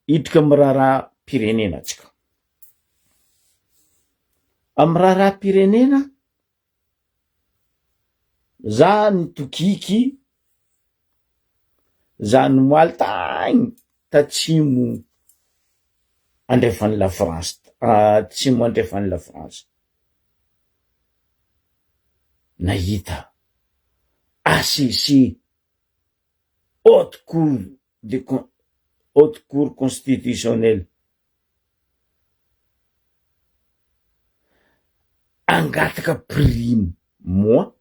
Hiditra amin'ny raharaham-pirenena tsika. Amin'ny raharaham-pirenena, za nitokiky, za nomaly tagny tatsimo andrefan'i la France, atsimo andrefan'i la France, nahita HCC Haute cour de haute cour constitutionnelle hangataka prime mois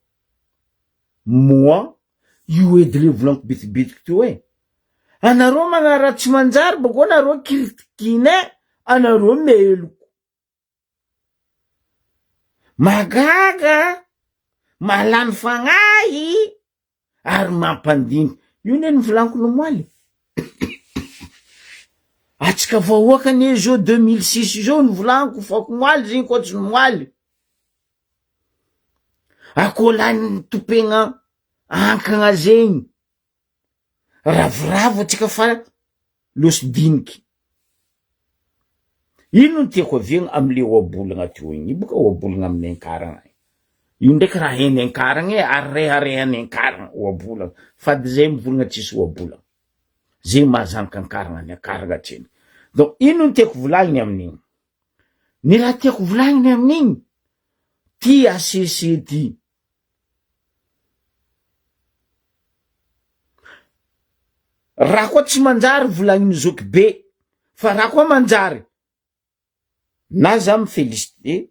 mois io edy le volaniko bitibitiky teo e, anareo magnaraha tsy manjary bako anareo critiquinay anareo meloko. Mahagaga, mahalany fagnahy ary mampandiny. Io ne novolaniko nomoaly. Atsika vahoaka anie zao 2006 zao novolaniko fa komoaly zegny koa tsy nomoaly. Akoho lahy nitopegna ankagna zegny. Ravoravo atsika fa losy diniky. Ino no tiako aviagna amle ohabolagna teo igny? Io boka ohabolagna amin'ny ankaragna e. Io ndraiky raha hainy ankaragna e, ary reharehany ankaragna ohabolagna. Fady zay mivolagna tsisy ohabolagna. Zegny maha zanaka ankaragna ny ankaragna tsena. Donc ino no tiako volagniny amin'igny? Ny raha tiako volagniny amin'igny, ty HCC ty, Raha koa tsy manjary volagniny zoky be fa raha koa manjary na za mi felicite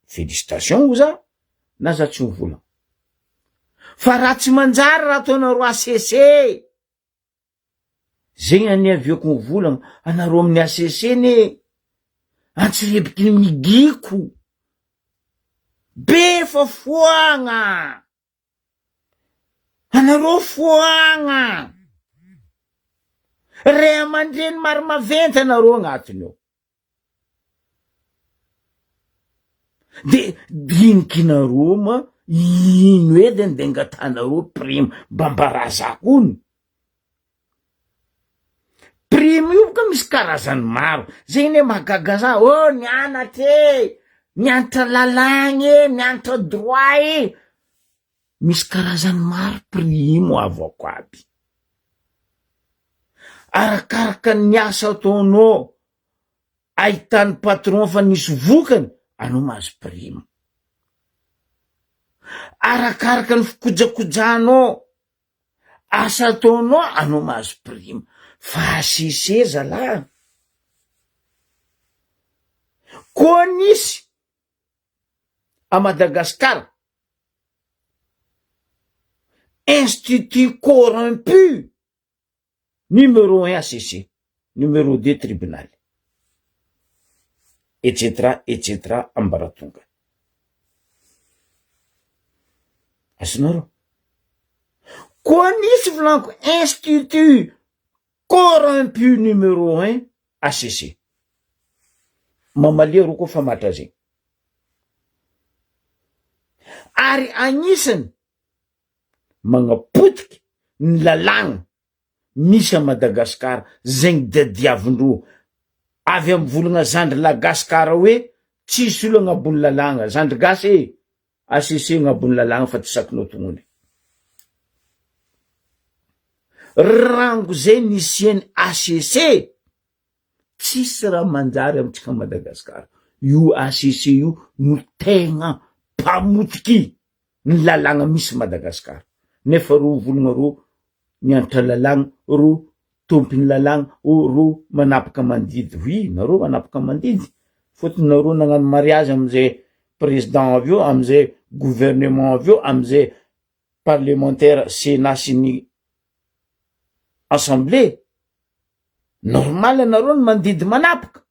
felicitation ho za na za tsy mivolagna fa raha tsy manjary raha ataonareo HCC zegny anie aviako mivolagna anareo amin'ny HCC anie antsirebiky ny migiko be fa foagna anareo foagna ray aman-dreny maro maventy anareo agnatiny ao De dinikinareo ma ino edy andeha angatanareo prime mba mba razako ony? Prime io boka misy karazany maro, zay anie mahagaga za, oh nianatra e, nianatra lalàgna e, nianatra droit e, misy karazany maro prime avako aby, arakaraka ny asa ataonao ahitan'ny patron fa nisy vokany, anao mahazo prime. Arakaraka ny fikojakojanao asa ataonao, anao mahazo prime. Fa HCC zalahy, koa nisy a Madagascar, institut corrompu Numéro un HCC, numéro deux tribunal, etc etc ambaratonga. Azonareo? Koa nisy volaniko institut corrompu numéro un HCC. Mamalia ro koa fa matra zegny. Ary agnisany magnapotiky ny lalàgna misy a Madagascar zegny diadiavindreo avy amy volagna zandry la Gascar hoe tsisy olo agnabony lalàgna zandry gasy e HCC agnabony lalàgna fa tsy sakinao tognony rango zay nisiany HCC tsisy raha manjary amitsika Madagascar io HCC io no tegna mpamotiky ny lalàgna misy Madagascar nefa ro volagna ro mianatra lalàgna ro tompony lalàgna o ro manapaka mandidy oui nareo manapaka mandidy fôtony nareo nagnano mariage amizay président avy eo amizay gouvernement avy eo amizay parlementaire sénat sy ny assemblée normal anareo ny mandidy manapaka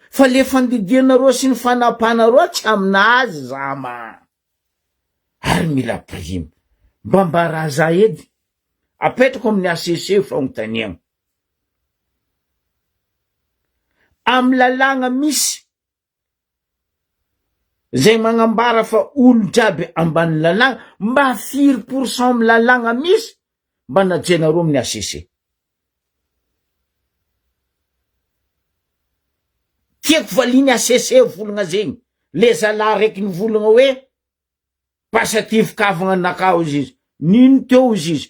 Fa le fandidianareo sy ny fanapanareo tsy aminazy zama ary mila prime. Mba mba za edy. Apetrako amin'ny HCC io fagnontaniagna. Amy lalàgna misy zay magnambara fa olo jiaby ambany lalàgna, mba firy pourcent amy lalàgna misy mba najenareo amin'ny HCC. Tiako valiany HCC volagna zegny, le zalahy raiky nivolagna hoe basy aty fikavagna nakao izy izy, nino teo izy izy,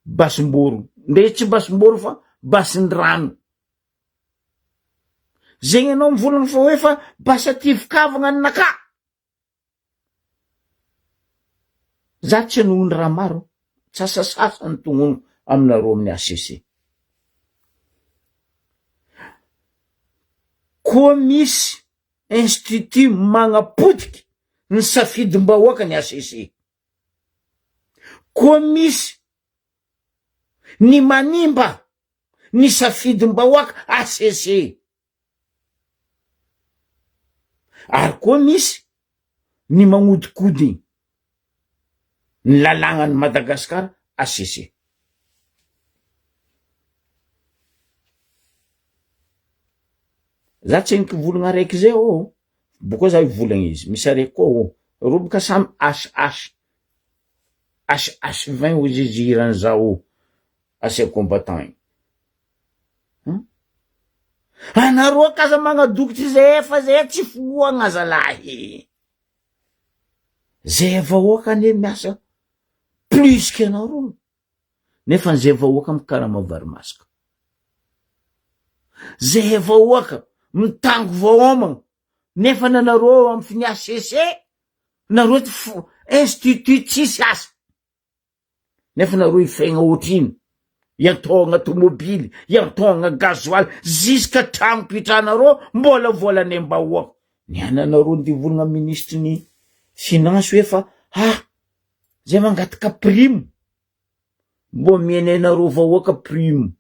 basim-borogno, ndre tsy basim-borogno fa basin-drano. Zegny anao mivolagna fa hoe fa basy aty fikavagna ny nakà. Za tsy hanohony raha maro, tsasasasa ny tognoniko aminareo amin'ny HCC. Koa misy institut magnapotiky ny safidim-bahoaka ny HCC. Koa misy ny manimba ny safidim-bahoaka HCC. Ary koa misy ny magnodikodigny ny lalàgnan'i Madagasikara HCC. Za tsy haiko volagna araiky zay ô, bôka za hivolagna izy, misy araiky koa ô, reo boka samy HH, HH 20 hozy izy hiran'zao ancien combattant igny. Hum. Anareo kaza magnadokotry zay fa zay tsy fohagna zalahy. Zay vahoaka anie miasa plus que anareo. Nefa zay vahoaka mikarama vary masaka. Zay vahoaka mitango vaomagna nefa nanareo amy finy HCC nareo ty institut tsisy asa. Nefa nareo ifegna otrino? Iantohagna tomobily, iantohagna gasoil, ziska tragno pitranareo mbola volan'aim-bahoaka. Ny ananareo ndivolagna ministry ny finance hoe fa ah zay mangataka prime, mbô amianay nareo vahoaka prime.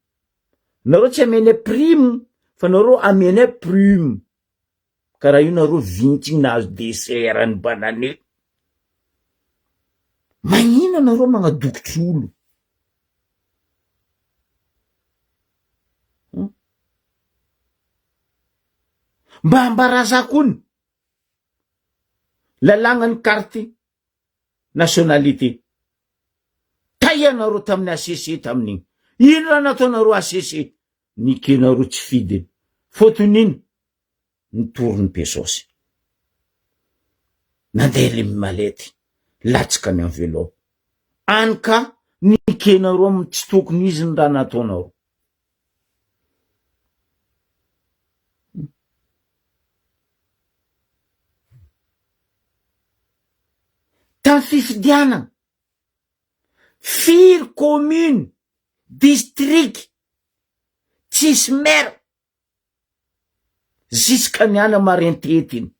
Nareo tsy amianay prime fa nareo amianay prime. Karaha io nareo vintsy nahazo dessert ny banane. Magnino anareo magnadokotry olo? Hmm? Mba ambarazako ony lalàgna ny carte nationalité. Taia anareo tamin'ny HCC tamin'igny? Ino raha nataonareo HCC? Nikenareo tsy fidiny. Fotony ino? Nitory ny Pesosy. Nandeha le malety, latsaka ny enveloppe. Any ka nikenareo amin'ny tsy tokony izy ny raha nataonareo. Tamin'ny fifidianana, firy commune, district tsisy maire Jusqu'à ny any Marentetiny.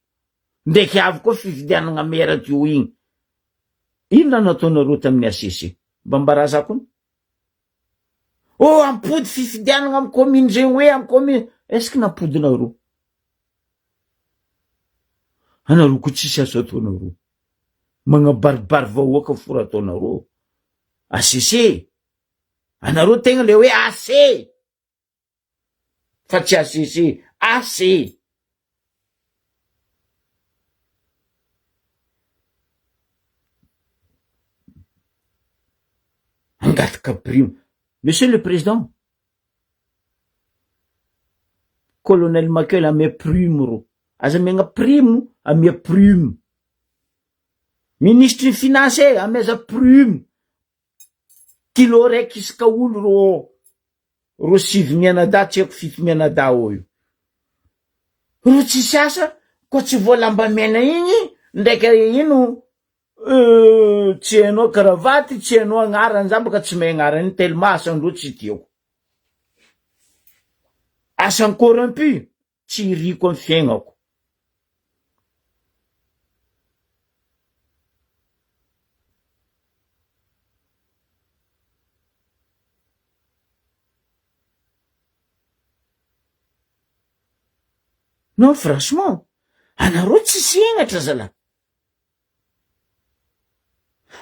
Ndraiky avy koa fifidianagna maire teo igny. Inona nataonareo tamin'ny HCC? Mba ambaraza kony. Oh ampody fifidianagna amy commune zegny hoe amy commune. Est ce que nampodinareo? Anareo koa tsisy asa ataonareo. Magnabaribary vahoaka fo raha ataonareo. HCC. Anareo tegna le hoe AC. Fa tsy HCC, AC. Angataka prime. Monsieur le président, colonel Michael amea prime ro. Aza amiagna prime, amea prime. Ministre ny finance e, ameza prime. Kilo raiky isaka olo rô rô sivy mianadahy tsy haiko fito mianadahy ô io. Rô tsisy asa koa tsy voalamba mena igny ndraiky ino tsy hainao kravaty tsy hainao agnarany za baka tsy mahay agnarany tellement asandreo tsy tiako. Asan'ny corrompu tsy iriko am fiaignako. Non franchement anareo tsisy henatra zalahy.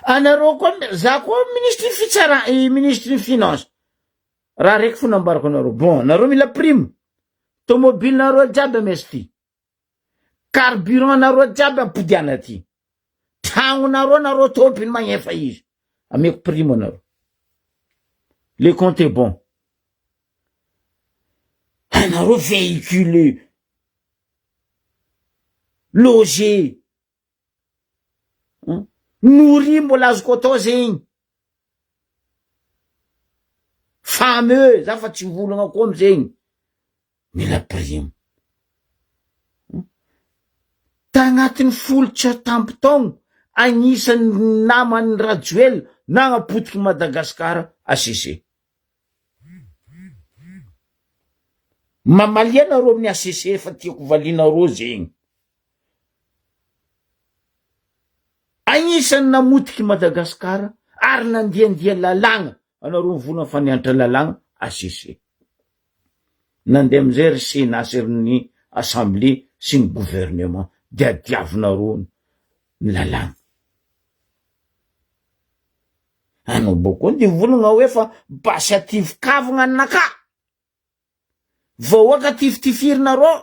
Anareo koa za koa ministre ny fitsara ministre ny finance Raha raiky fo nambarako anareo, bon nareo mila prime, tomobile nareo jiaby amesa ty, carburant nareo jiaby ampodiana aty, tragnonareo nareo tompony magnefa izy, ameko prime anareo, le compte est bon, anareo véhicule. Loger. Nourri mbola azoko atao zegny. Fameux, za fa tsy volagna koa amizegny. Mila prime. Tagnatin'ny folo tsy ampy taogno, agnisan'ny naman'i Rajoelina nagnapotiky Madagascar HCC. Mamalia nareo amin'ny HCC fa tiako valianareo zegny. Agnisan'ny namotiky Madagascar ary nandiandia lalàgna, anareo mivolagna fa nianatra lalàgna HCC. Nandeha amizay ry Sénat sy ry ny Assemblée sy ny gouvernement dia diavinareo ny lalàgna. Anao boko de volagna hoe fa basy ativikavagna anaka. Vahoaka tifitifirinareo.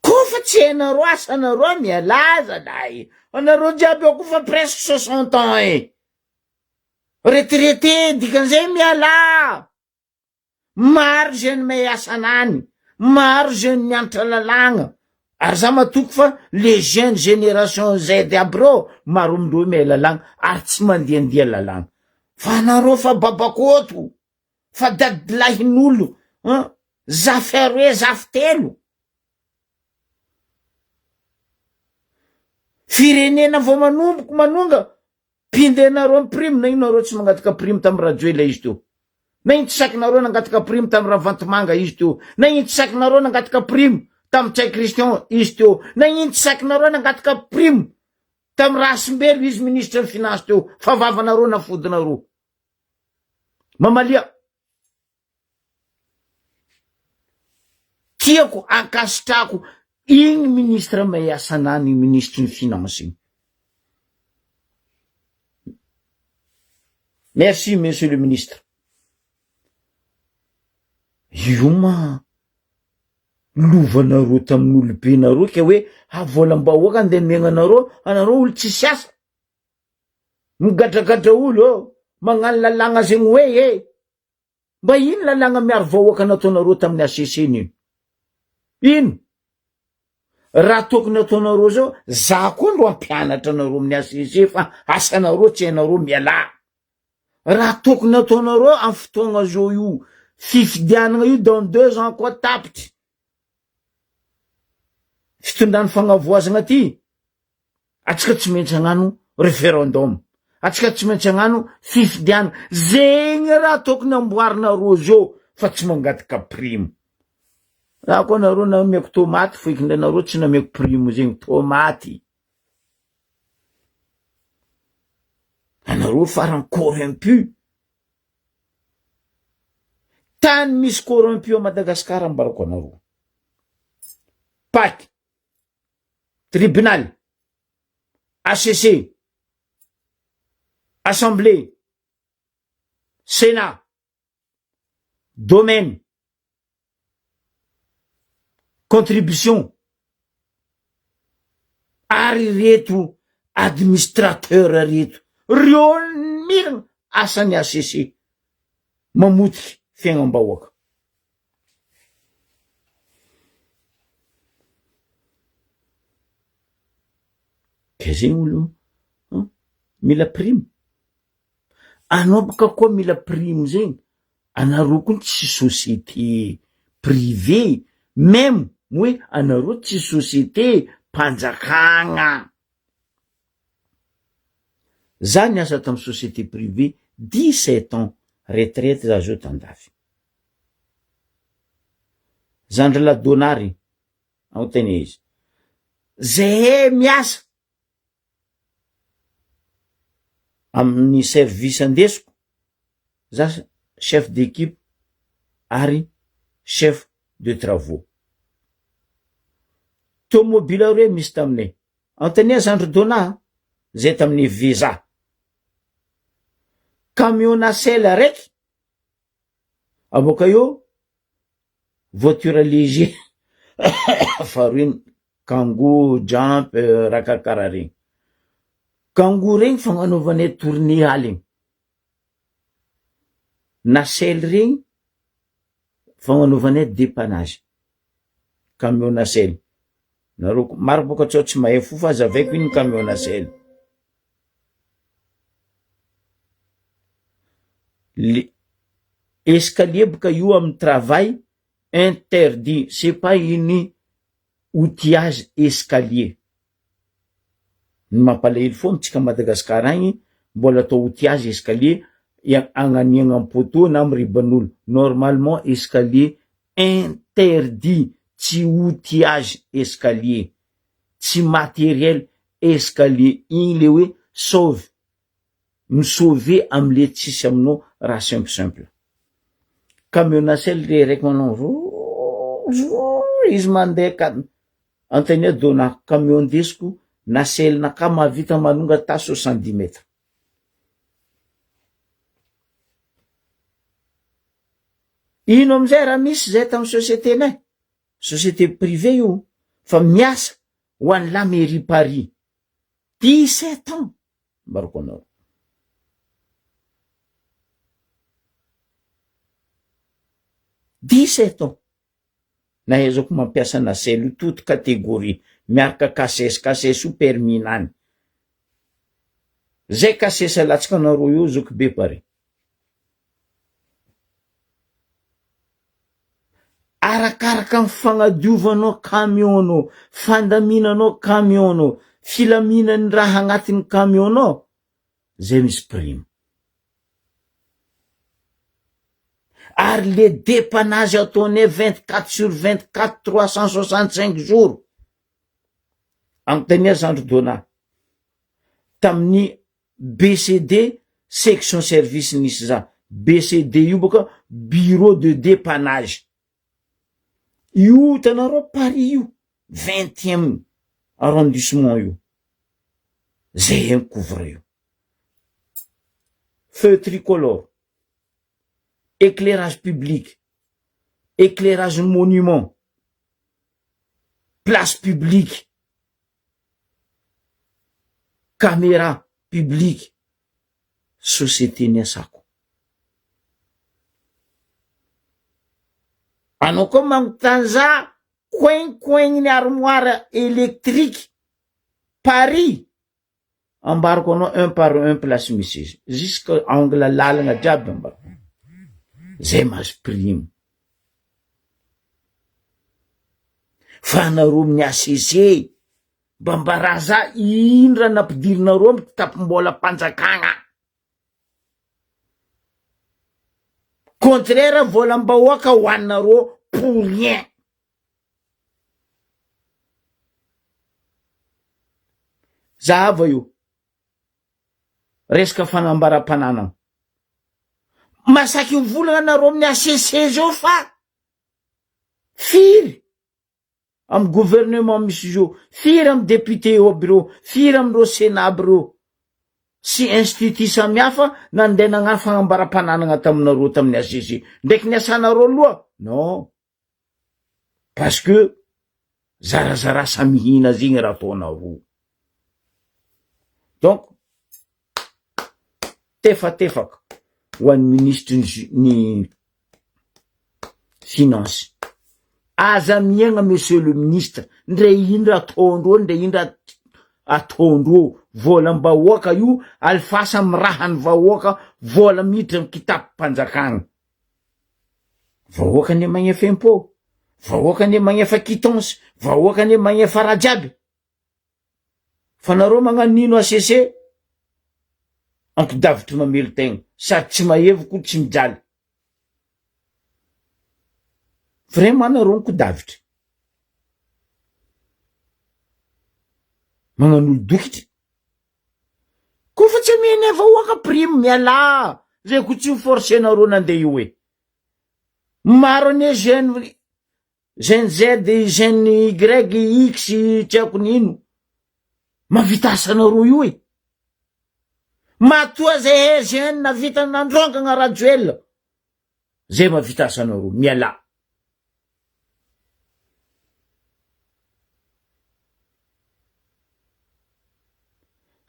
Kofa tsy hainareo asanareo mialà zalahy. Anareo jiaby eo kofa presque 60 ans e. Retraité dikan'izay mialà. Maro jeune mahay asanany, maro jeune mianatra lalàgna, ary za matoky fa le jeune génération Z aby reo maro amindreo mahay lalàgna ary tsy mandiandia lalàgna. Fa anareo fa babakoto, fa dadilahin'olo, an, zafy aroe zafy telo. Firenena vao manomboko manonga Mpindenareo ny prime na ino nareo tsy mangataka prime tam rajoelina izy teo na ino tsy sakinareo nangataka prime tam ravantomanga izy teo na ino tsy sakinareo nangataka prime tam ntsay christian izy teo na ino tsy sakinareo nangataka prime tam rasimbelo izy ministre ny finance teo fa vavanareo nafodinareo mamalia Tiako ankasitrahako igny ministre mahay asanany io ministre ny finance igny. Merci monsieur le ministre. Io ma lovanareo tamin'olobenareo ke hoe havolam-bahoaka andeha omegnanareo anareo olo tsisy asa. Migadragadra olo ô, magnano lalàgna zegny hoe e. Mba ino lalàgna miaro vahoaka nataonareo tamin'ny HCC nino? Ino? Raha tokony ataonareo zao, za koa ndo hampianatra anareo amin'ny HCC fa asanareo tsy hainareo mialà. Raha tokony ataonareo amin'ny fotoagna zao io fifidianagna io dans deux ans koa tapitry fitondran'ny fagnavoazagna ty, Atsika tsy maintsy hagnano referendum, atsika tsy maintsy hagnano fifidianana, zegny raha tokony amboarinareo zao fa tsy mangataka prime. Za koa nareo nameko tomaty foiky ndray nareo tsy nameko prime zegny tomaty. Anareo farany corrompu. Tany misy corrompu a Madagascar ambarako anareo. Pac. Tribunal, HCC, Assemblée, Sénat, Domaine, Contribution, ary ireto administrateur reto, reo mirina asan'ny HCC mamotiky fiaignam-bahoaka. Ka zegny olo an, mila prime, anao boka koa mila prime zegny, anareo koa tsy société privée meme hoe anareo tsy société mpanjakagna, za niasa tamy société privée 17 ans retraite za zao tandafy. Zandry Ladonary ao tena izy. Zehe miasa amin'ny service andesiko, za chef d'équipe ary chef de travaux. Tomobile roe misy taminay. Antania zandry Dona zay tamin'ny visa. Camion nacelle araiky Aboaka eo voiture léger faharoa iny kangoo, jump, raha karakaraha regny. Kangoo regny fagnanaovanay tournée aligny. Nacelle regny fagnanaovanay dépannage. Camion nacelle. Nareo ko maro boka tsao tsy mahay fo fa azavaiko ino camion nacelle. Le escalier boka io amin'ny travail interdit, c'est pas une outillage escalier. Ny mampalahelo foana tsika Madagascar agny mbola atao outillage escalier agnaniagna am poteau na am riban'olo, normalement escalier interdit tsy outillage escalier, tsy materiel escalier, igny le hoe sauve mi-sauver amle tsisy aminao raha simple simple. Camion nacelle le raiky manao vrooo izy mandeha ka Anteneo Dona, camion ndesiko nacelle naka mahavita manonga ta 70 mètres. Ino amizay raha misy zay tamy société nay, société privée io fa miasa ho an'ny la mairie Paris 17 ans ambarako anao. 17 ans. Nahaizako mampiasa nacelle io toute catégorie miaraka cases, cases io permis nany. Zay cases alatsaka anareo io zoky be pare. Arakaraka ny fagnadiovanao camion nao, fandaminanao camion nao, filaminan'ny raha agnatin'ny camion nao, zay misy prime. Ary le dépannage ataonay 24 sur 24 365 jours. Anontania zandry Dona. Tamin'ny BCD section service nisy za. BCD io boka bureau de dépannage. Io hitanareo Paris io, vingtième arrondissement io. Zay ihany couvre io. Feu tricolore, éclairage public, éclairage monument, place publique, caméra publique, société niasako. Anao koa magnontany za coin coin ny armoire électrique Paris ambarako anao un par un place misy izy jusque angle lalagna jiaby ambarako zay mahazo prime fa anareo amin'ny HCC mba mbaraza ino raha nampidirinareo amy kitapom-bolam-panjakagna contraire volam-bahoaka hoaninareo pour rien. Zahava io resaka fanambaram-pananana. Masaky mivolagna nareo amin'ny HCC zao fa firy amy gouvernement misy zao, firy amy député aby reo, firy amindreo sénat aby reo sy institut samihafa nandeha nagnano fagnambaram-pananana taminareo tamin'ny HCC. Ndraiky niasanareo aloha? Non. Parce que zarazara samy mihina zegny raha ataonareo. Donc tefatefaka ho an'ny minisitry ny ny finance. Aza miaigna monsieur le ministre, ndre ino raha ataondreo, ndre ino raha ataondreo, volam-bahoaka io, alifasa amy rahan'ny vahoaka, vola miditra amy kitapom-panjakagna. Vahoaka anie magnefa impot, vahoaka anie magnefa quittance, vahoaka anie magnefa raha jiaby. Fa nareo magnano nino HCC ampidavitry mamelo tegna sady tsy mahevo ko tsy mijaly. Vraiment nareo nkodavitry. Magnano olo dokitry. Kofa tsy amianay vahoaka prime mialà zay ko tsy mi-forcer nareo nandeha io e. Maro anie jeune jeune Z, jeune Y, X tsy haiko ny ino mahavita asanareo io e. Matoa zahay jeune navita nandrongana Rajoelina zay mahavita asanareo mialà.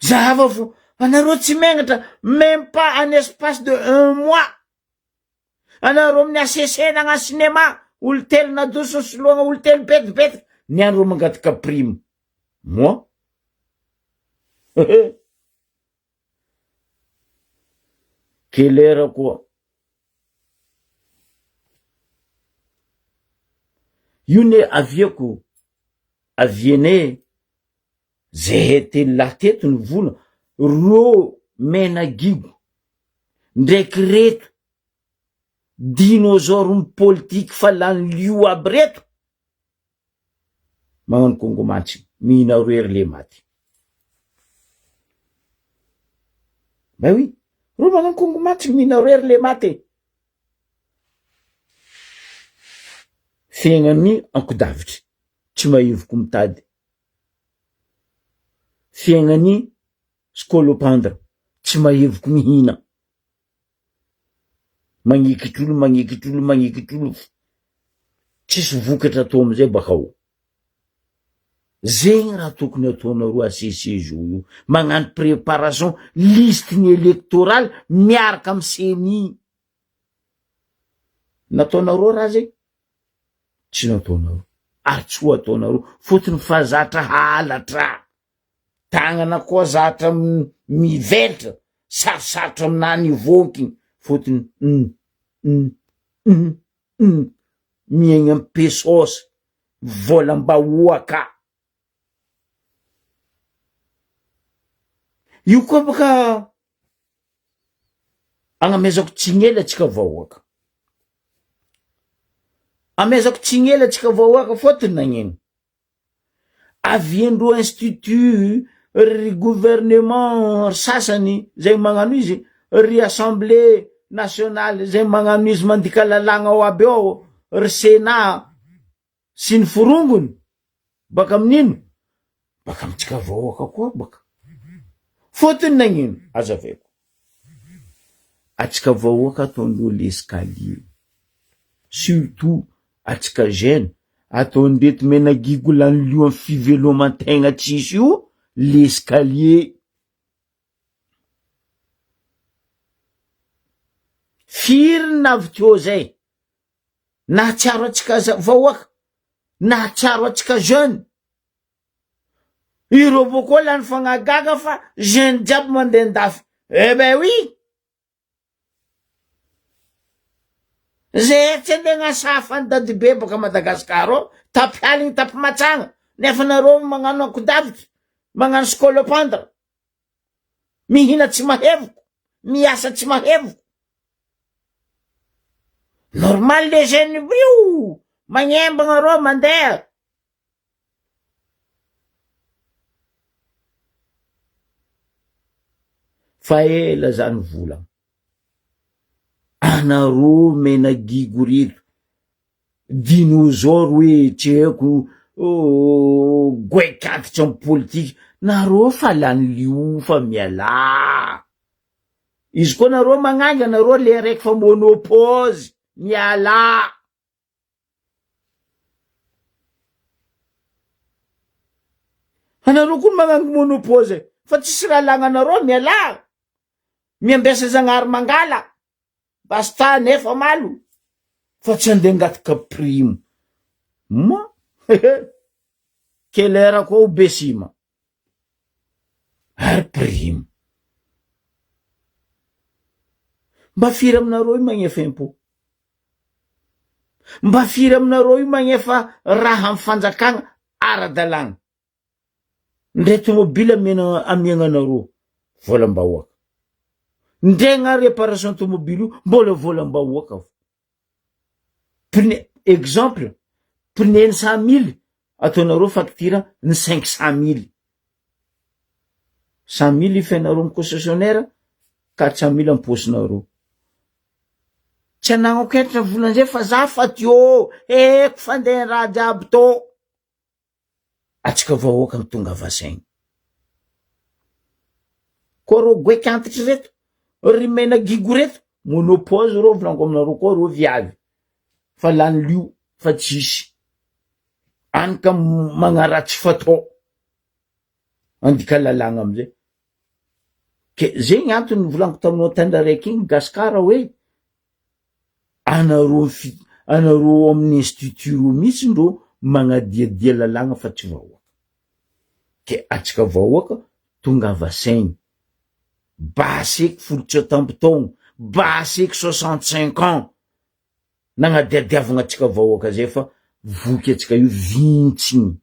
Zahava fo, anareo tsy megnatra même pas en espace de un mois. Anareo amin'ny HCC nagnano cinéma, olo telo nadoso nisoloagna olo telo betibetiky, niany reo mangataka prime. Moi? Quelle heure koa? Io ne aviako, avianay Zehe telolahy teto ny vola rô mena gigo ndraiky reto dinosaure ny politique fa lany lio aby reto magnano kongo mantsy mihina roe ry le maty ben oui reo magnano kongo mantsy mihina roe ry le maty e fiaignan'ny ankodavitry tsy mahivoko mitady Fiaignan'i scolopendre tsy mahevoko mihina. Magnekitr'olo magnekitr'olo magnekitr'olo tsisy vokatra atao amizay bakao. Zegny raha tokony ataonareo HCC zao io, magnano préparation liste ny électoral miaraka amy ceni. Nataonareo raha zegny? Tsy nataonareo ary tsy ho ataonareo fotony fa zatra halatra tagnana koa zatra mivelatra sarosarotra aminah ny vonkiny fotony um um um um miaigna am pesos volam-bahoaka io koa baka Agnamezako tsiny hely atsika vahoaka. Amezako tsiny hely atsika vahoaka fôtony nagnino? Aviandreo institut, ry gouvernement ry sasany zay magnano izy, ry assemblée nationale zay magnano izy mandika lalàgna ao aby ao, ry sénat sy ny forongony, baka amin'ino? Baka amintsika vahoaka koa baka. Fôtony nagnino? Azavaiko. Atsika vahoaka ataondreo l'escalier. Surtout atsika jeune, ataondreto menagigo lany loha am fivelomantegna tsisy io l'escalier. Firy ny navy teo zay? Nahatsiaro antsika vahoaka, nahatsiaro antsika jeune. Ireo boko lany fagnahy gaga fa jeune jiaby mandeha andafy. Eh ben oui! Zay tsy andeha agnasafa an'i dadibe baka Madagascar ao, tapy aligny tapy matsagna, nefa nareo magnano ankodavitry, magnano scolopendre. Mihina tsy mahevoko, miasa tsy mahevoko. Normal le jeune io, magnembagna reo mandeha. Fa ela zany vola. Anareo mena gigo reto, dinosaure hoe tsy haiko goaik'antitra am politika, nareo fa lany lio fa mialà. Izy koa nareo magnanga nareo le araiky fa monopause, mialà. Anareo koa no magnango monopause e, fa tsisy raha lagnanareo mialà, miambesa Zagnahary mangala, basta nefa malo fa tsy andeha angataka prime ma hehe quelle heure koa ho besima ary prime mba firy aminareo io magnefa impot Mba firy aminareo io magnefa raha am fanjakagna ara-dalàgna? Ndre tomobile amena amiagna anareo volam-bahoaka. Ndre gna réparation tomobile io mbola volam-bahoaka fo. Pneu exemple pneu ny 100 mille ataonareo facture ny 500 mille. 100 mille ifenareo am concessionnaire, 400 mille am paosinareo. Tsy anagnako hetra volanzay fa za fa tiô heko fandeha raha jiaby tô. Atsika vahoaka ny tonga vasaigny. Koa rô goaiky antitry reto, ry mena gigo reto, monopause rô volaniko aminareo koa rô viavy fa lany lio fa tsisy. Any ka magnaratsy fatao, andika lalàgna amizay. Ke zegny antony nivolaniko taminao tendra raiky igny Gasikara hoe anareo fi- anareo ao amin'ny institut reo mihitsy ndrô magnadiadia lalàgna fa tsy vahoaka. Ke antsika vahoaka tongava saigny, basy eky 17 taogno, basy eky 65 ans, nagnadiadiavagna antsika vahoaka zay fa voky antsika io vintsigny.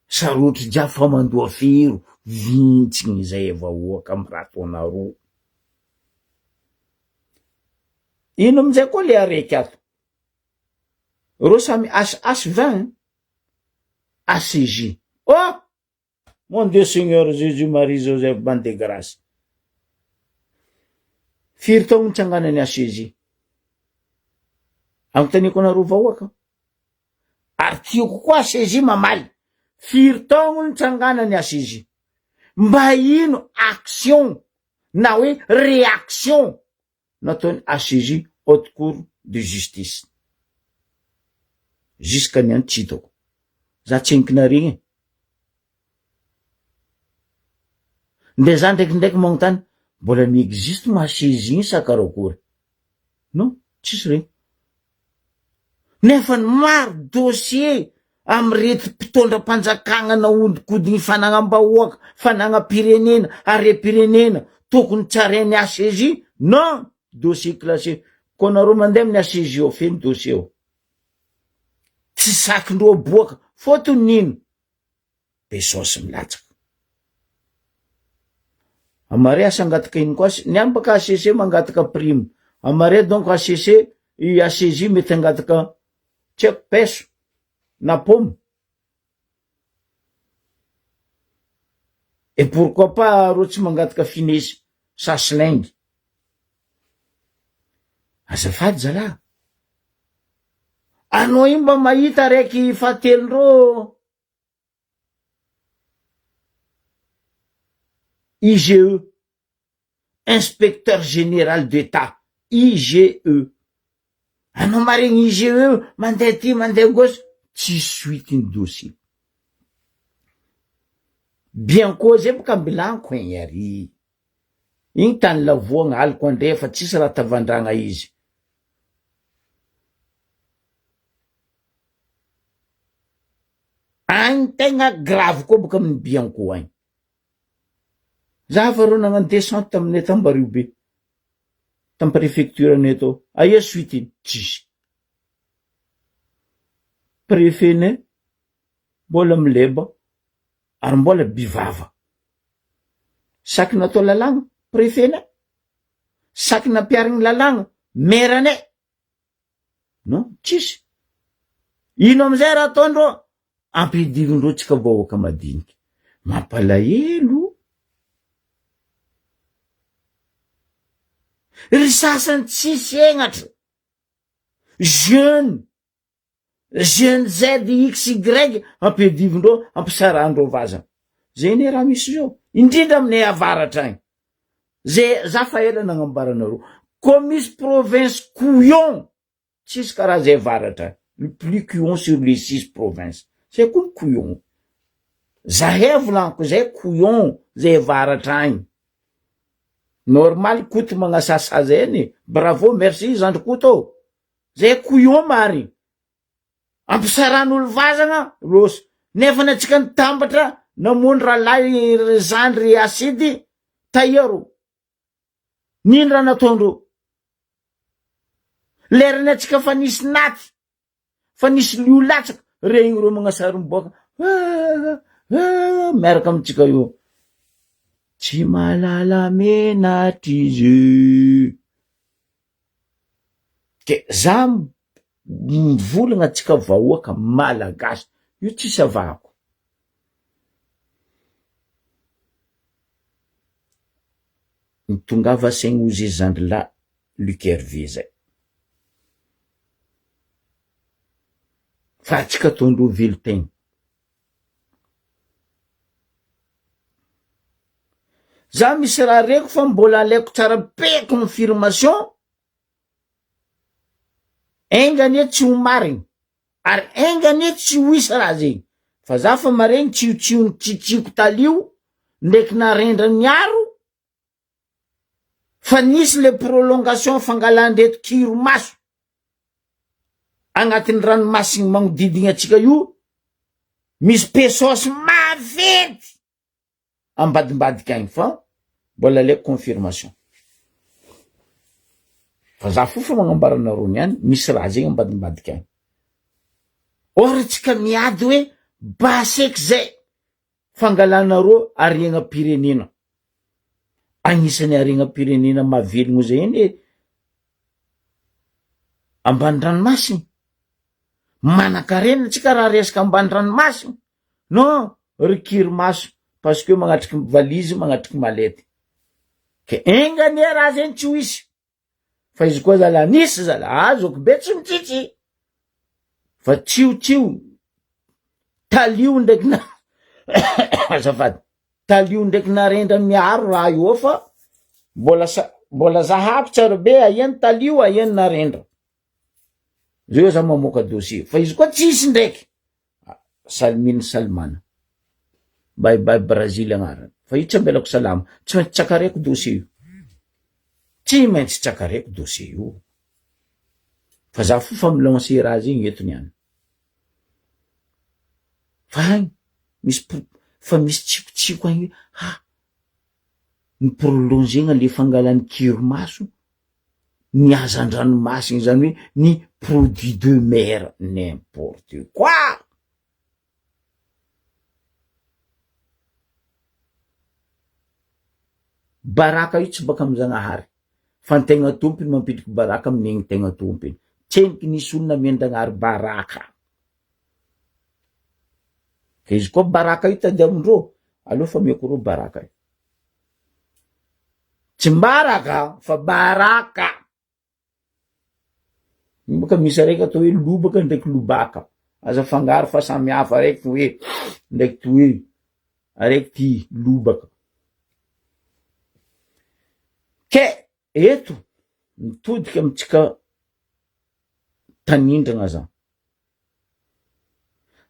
Sarotry jiaby fa mandoa fero vintsigny zay vahoaka am raha ataonareo. Ino amizay koa le araiky ato? Reo samy HH 20 HCJ. Oh! Mon Dieu Seigneur Jésus Marie Joseph bande de grâce. Firy taogno nitsanganany HCJ? Anontaniako anareo vahoaka. Ary tiako koa HCJ mamaly. Firy taogno nitsanganany HCJ? Mba ino action na hoe réaction nataony HCJ haute cour de justice jusqu'à niany tsy hitako za tsy enkina regny e nde za ndraikindraiky magnotany mbola mi existe ma HCJ igny sa karakory non tsisy regny Nefa ny maro dossier amin'ireto mpitondram-panjakagna nahodinkodigny fanagnam-bahoaka, fanagnam-pirenena, harem-pirenena tokony tsarain'ny HCJ, non! Dossier classé, koa nareo mandeha amin'ny HCJ ao feno dossier ao, tsy sakindreo aboaka, fôtony nino? Be saosy milatsaka. Amare asa angataka ino koa, ny any baka HCC mangataka prime, amare donc HCC, i HCJ mety hangataka tsy haiko paiso na pomme. Et pourquoi pas reo tsy mangataka finesy sa slingue. Azafady zalahy. Anao io mba mahita raiky fahatelondreo IGE, Inspecteur Général d'Etat, IGE. Anao maregny IGE mandeha aty mandeha gauche, tsisy suite ny dossier. Bianco zay boka ambilaniko egny ary. Igny tany lavoagna aliko andrefa tsisy raha tavandragna izy. Agny tegna grave koa boka amin'ny Bianco agny. Za fa reo nagnano descente taminay t'Ambariho be, tam préfecture anay tao, aia suite iny? Tsisy. Préfet nay mbola mileba ary mbola bivava. Saky natao lalàgna, préfet nay, saky nampiharigny lalàgna, maire anay. Non, tsisy. Ino amizay raha ataondreo? Ampidirindreo tsika vahoaka madiniky. Mampalahelo. Ry sasany tsisy hegnatra. Jeune. Jeune Z, X, Y ampiadivindreo, ampisarahandreo vazana. Zay anie raha misy zao. Indrindra aminay avaratra agny. Zay za fa ela nagnambara anareo. Koa misy province couillon, tsisy karaha zay avaratra agny. Le plus couillon sur les six provinces. Zay koa ny couillon. Zahay volaniko zay couillon zay avaratra agny. Normal Koto magnasasa zay anie. Bravo merci zandry Koto ô. Zay couillon marigny. Ampisaran'olo vazagna lôsa. Nefa ny antsika nitambatra namono rahalahy ry zandry asidy taia ro. Nino raha nataondreo. Lerany antsika fa nisy naty, fa nisy lio latsaka, regny reo magnasary miboaka miaraka amintsika io. Tsy mahalala menatra izy. De za mivolagna antsika vahoaka malagasy io tsisy avahako. Mitongava saigny ozy zandry lahy Luc Hervé zay. Fa antsika ataondreo velon-tegna. Za misy raha reko fa mbola alaiko tsara be confirmation, enga anie tsy ho marigny, ary enga anie tsy ho hisy raha zegny, fa za fa maregny tsiotsiony tsitsiako talio. ndraiky narendra niaro fa nisy le prolongation fangalan-dreto kiro maso agnatin'ny ranomasigny magnodidigna antsika io misy pesos maventy ambadimbadika agny fa mbola aleoko confirmation fa za fo fa magnambara anareo niany misy raha zegny ambadimbadika agny or tsika miady hoe baseky zay fangalanareo haregnam-pirenena agnisan'ny haregnam-pirenena mahavelogno zay eny e ambany ranomasina manan-karena tsika raha resaka ambany ranomasina non ry kirimaso parce que magnatriky valizy magnatriky malety ke enga anie raha zegny tsy ho hisy fa izy koa zala nisy zala azoko be tsy mitsitsy fa tsiotsio talio ndraiky na azafady talio ndraiky narendra miaro raha io fa mbola sa mbola zahako tsara be aia ny talio aia ny narendra zay za mamoaka dossier fa izy koa tsisy ndraiky Salmine Salmana. Bye bye Brazil agnarany. Fa io tsy ambelako salama. Tsy maintsy tsakareko dossier io. Tsy maintsy tsakareko dossier io. Fa za fo fa mi-lancer raha zegny eto niany. Fa agny misy fa misy tsikotsiko agny ha ny prolongena le fangalany kirimaso ny hazan-dranomasina izany hoe ny produit de mer n'importe quoi. Baraka io tsy baka amin-janahary fa ny tegna tompony mampidriky baraka amin'igny tegna tompony. Tsendriky nisy olona amian-dragnahary baraka. Ka izy koa baraka io tadiavin-dreo, aleo fa ameko reo baraka io. Tsy mbaraka fa baraka. Io boka misy araiky atao hoe lobaka ndraiky lobaka. Aza afangaro fa samy hafa araiky ty hoe ndraiky ty hoe araiky ty lobaka. Ke eto mitodika amitsika tanindragna za.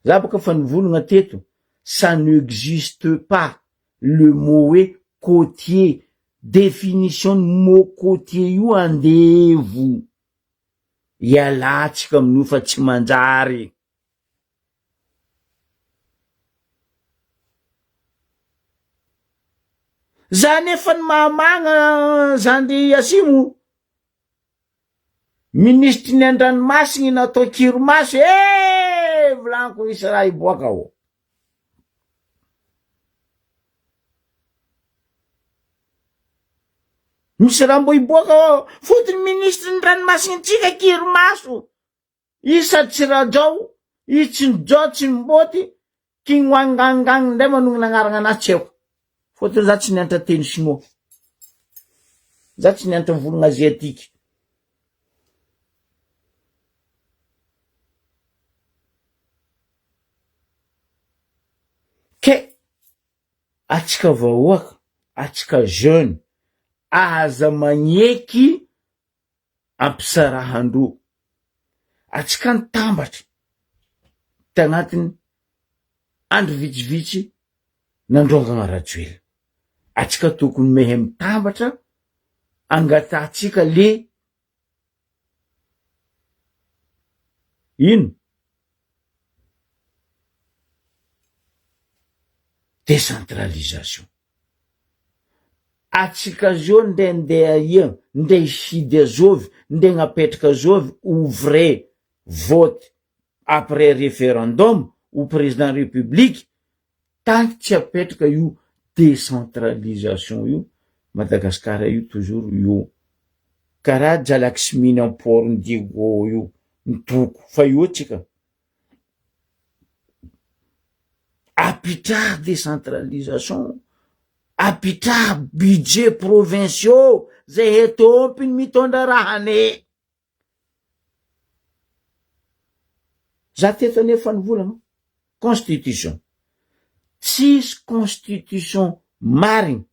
Za boka fa nivolagna teto, ça n'existe pas le mot hoe côtier, définition ny mot côtier io andevo, ialatsika amin'io fa tsy manjary. Za nefa ny mahamagna zandry Asimo. Minisitry ny andranomasigny natao kirimaso eh! Volaniko hisy raha hiboaka ao. Misy raha mbo hiboaka ao. Fotony minisitry ny ranomasigny tsika kirimaso. Izy sady tsy rajao, izy tsy nijao, tsy mibôty, Kinwangangang ndray manonona agnarana anazy tsy haiko. Fôtony za tsy nianatra teny sinoa. Za tsy nianatra mivolagna aziatique. Ke atsika vahoaka, atsika jeune, aza magneky ampisarahan-droa. Atsika nitambatra tagnatin'ny andro vitsivitsy nandrongagna Rajoelina. Atsika tokony mehe mitambatra angatahantsika le ino? Décentralisation. Atsika zao nde ndeha ia nde hifidy azovy nde gnapetraka azovy ho vrai vote après referendum ho président république tant tsy apetraka io décentralisation io Madagascar io toujours io karaha jalaxmine am port ny Diego io ny toko fa io tsika Apitraha décentralisation, apitraha budget provinciaux zay he tompiny mitondra rahane. Za teto anefa nivolagna constitution, tsisy constitution marigny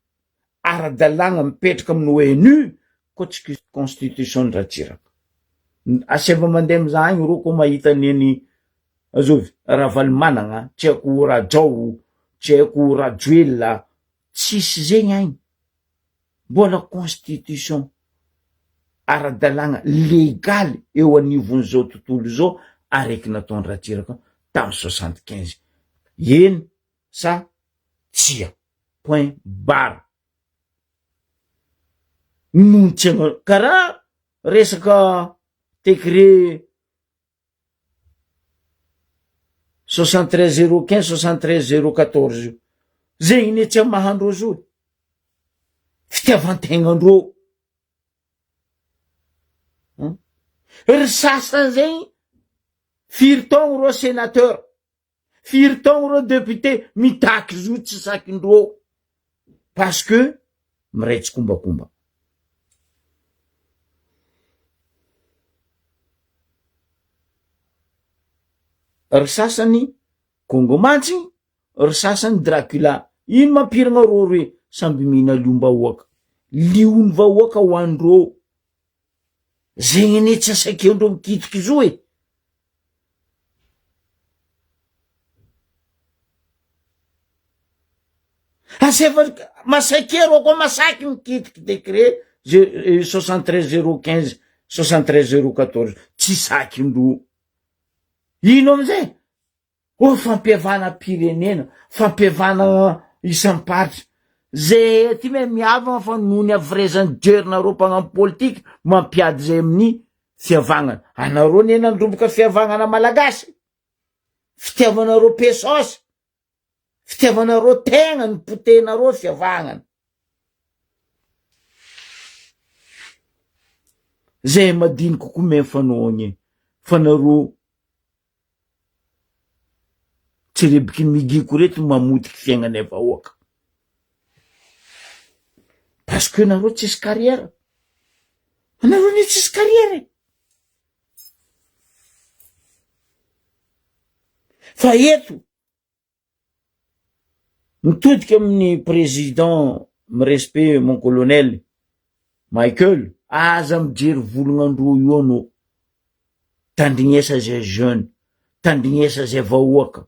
ara-dalàgna mipetraka amin'ny ONU koa tsy constitution ny Ratsiraka. Asaivo mandeha mizaha agny rô koa mahita an'iny azovy Ravalomanagna, tsy haiko Rajao, tsy haiko Rajoelina. Tsisy zegny agny. Mbola constitution ara-dalàgna legaly eo anivon'izao tontolo izao araiky nataon'i Ratsiraka tamin'ny 75. Eny sa tsia? Point barre. Noho tsy anao karaha resaka décret 73 015 73 014 io zegny ne tsy amahandreo zo e fitiavantegnandreo ry sasany zegny firy taogno reo sénateur Firy taogno reo député mitaky zo tsy sakindreo parce que miray tsikombakomba. Ry sasany Congo mantsy, ry sasany Dracula. Ino mampiragna reo roe samby mihina liom-bahoaka. Lion'ny vahoaka ho andreo. Zegny anie tsy asakiandreo mikitiky zo e. Asefa masakia reo koa masaky mikitiky décret 73 015 73 014 tsy sakindreo. Ino amizay? Oh fampihavanam-pirenena, fampihavanana isam-paritra. Zay aty me mihavagna fa noho ny havirezan'ny jerinareo mpagnano politika mampiady zay amin'ny fihavagnana. Anareo anie nandroboka fihavagnana malagasy. Fitiavanareo pesos, fitiavanareo tegna ny potehinareo fihavagnana. Zay madiniky koa me fanaogny fa nareo Tsy rebiky ny migiko reto no mamotiky fiaignanay vahoaka. Parce que nareo tsisy carrière. Anareo anie tsisy carrière e. Fa eto Mitodika amin'ny président mi-respect mon colonel Michael, aza mijery vologn'androa io anao, tandrignesa zay jeune, tandrignesa zay vahoaka,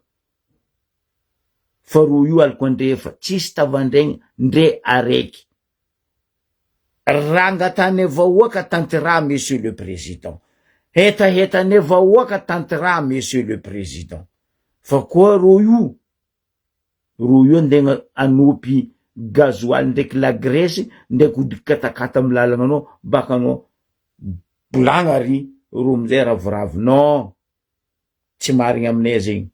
fa roa io aliko andrefa, tsisy tavandregny ndre araiky, rangatanay vahoaka tanteraha monsieur le président, hetahetanay vahoaka tanteraha monsieur le président, fa koa rô io, rô io andeha hanopy gasoil ndraiky la graisse ndraiky hody katakata amy lalagna anao baka anao bolagna ary rô amizay ravoravo non tsy marigny aminay zegny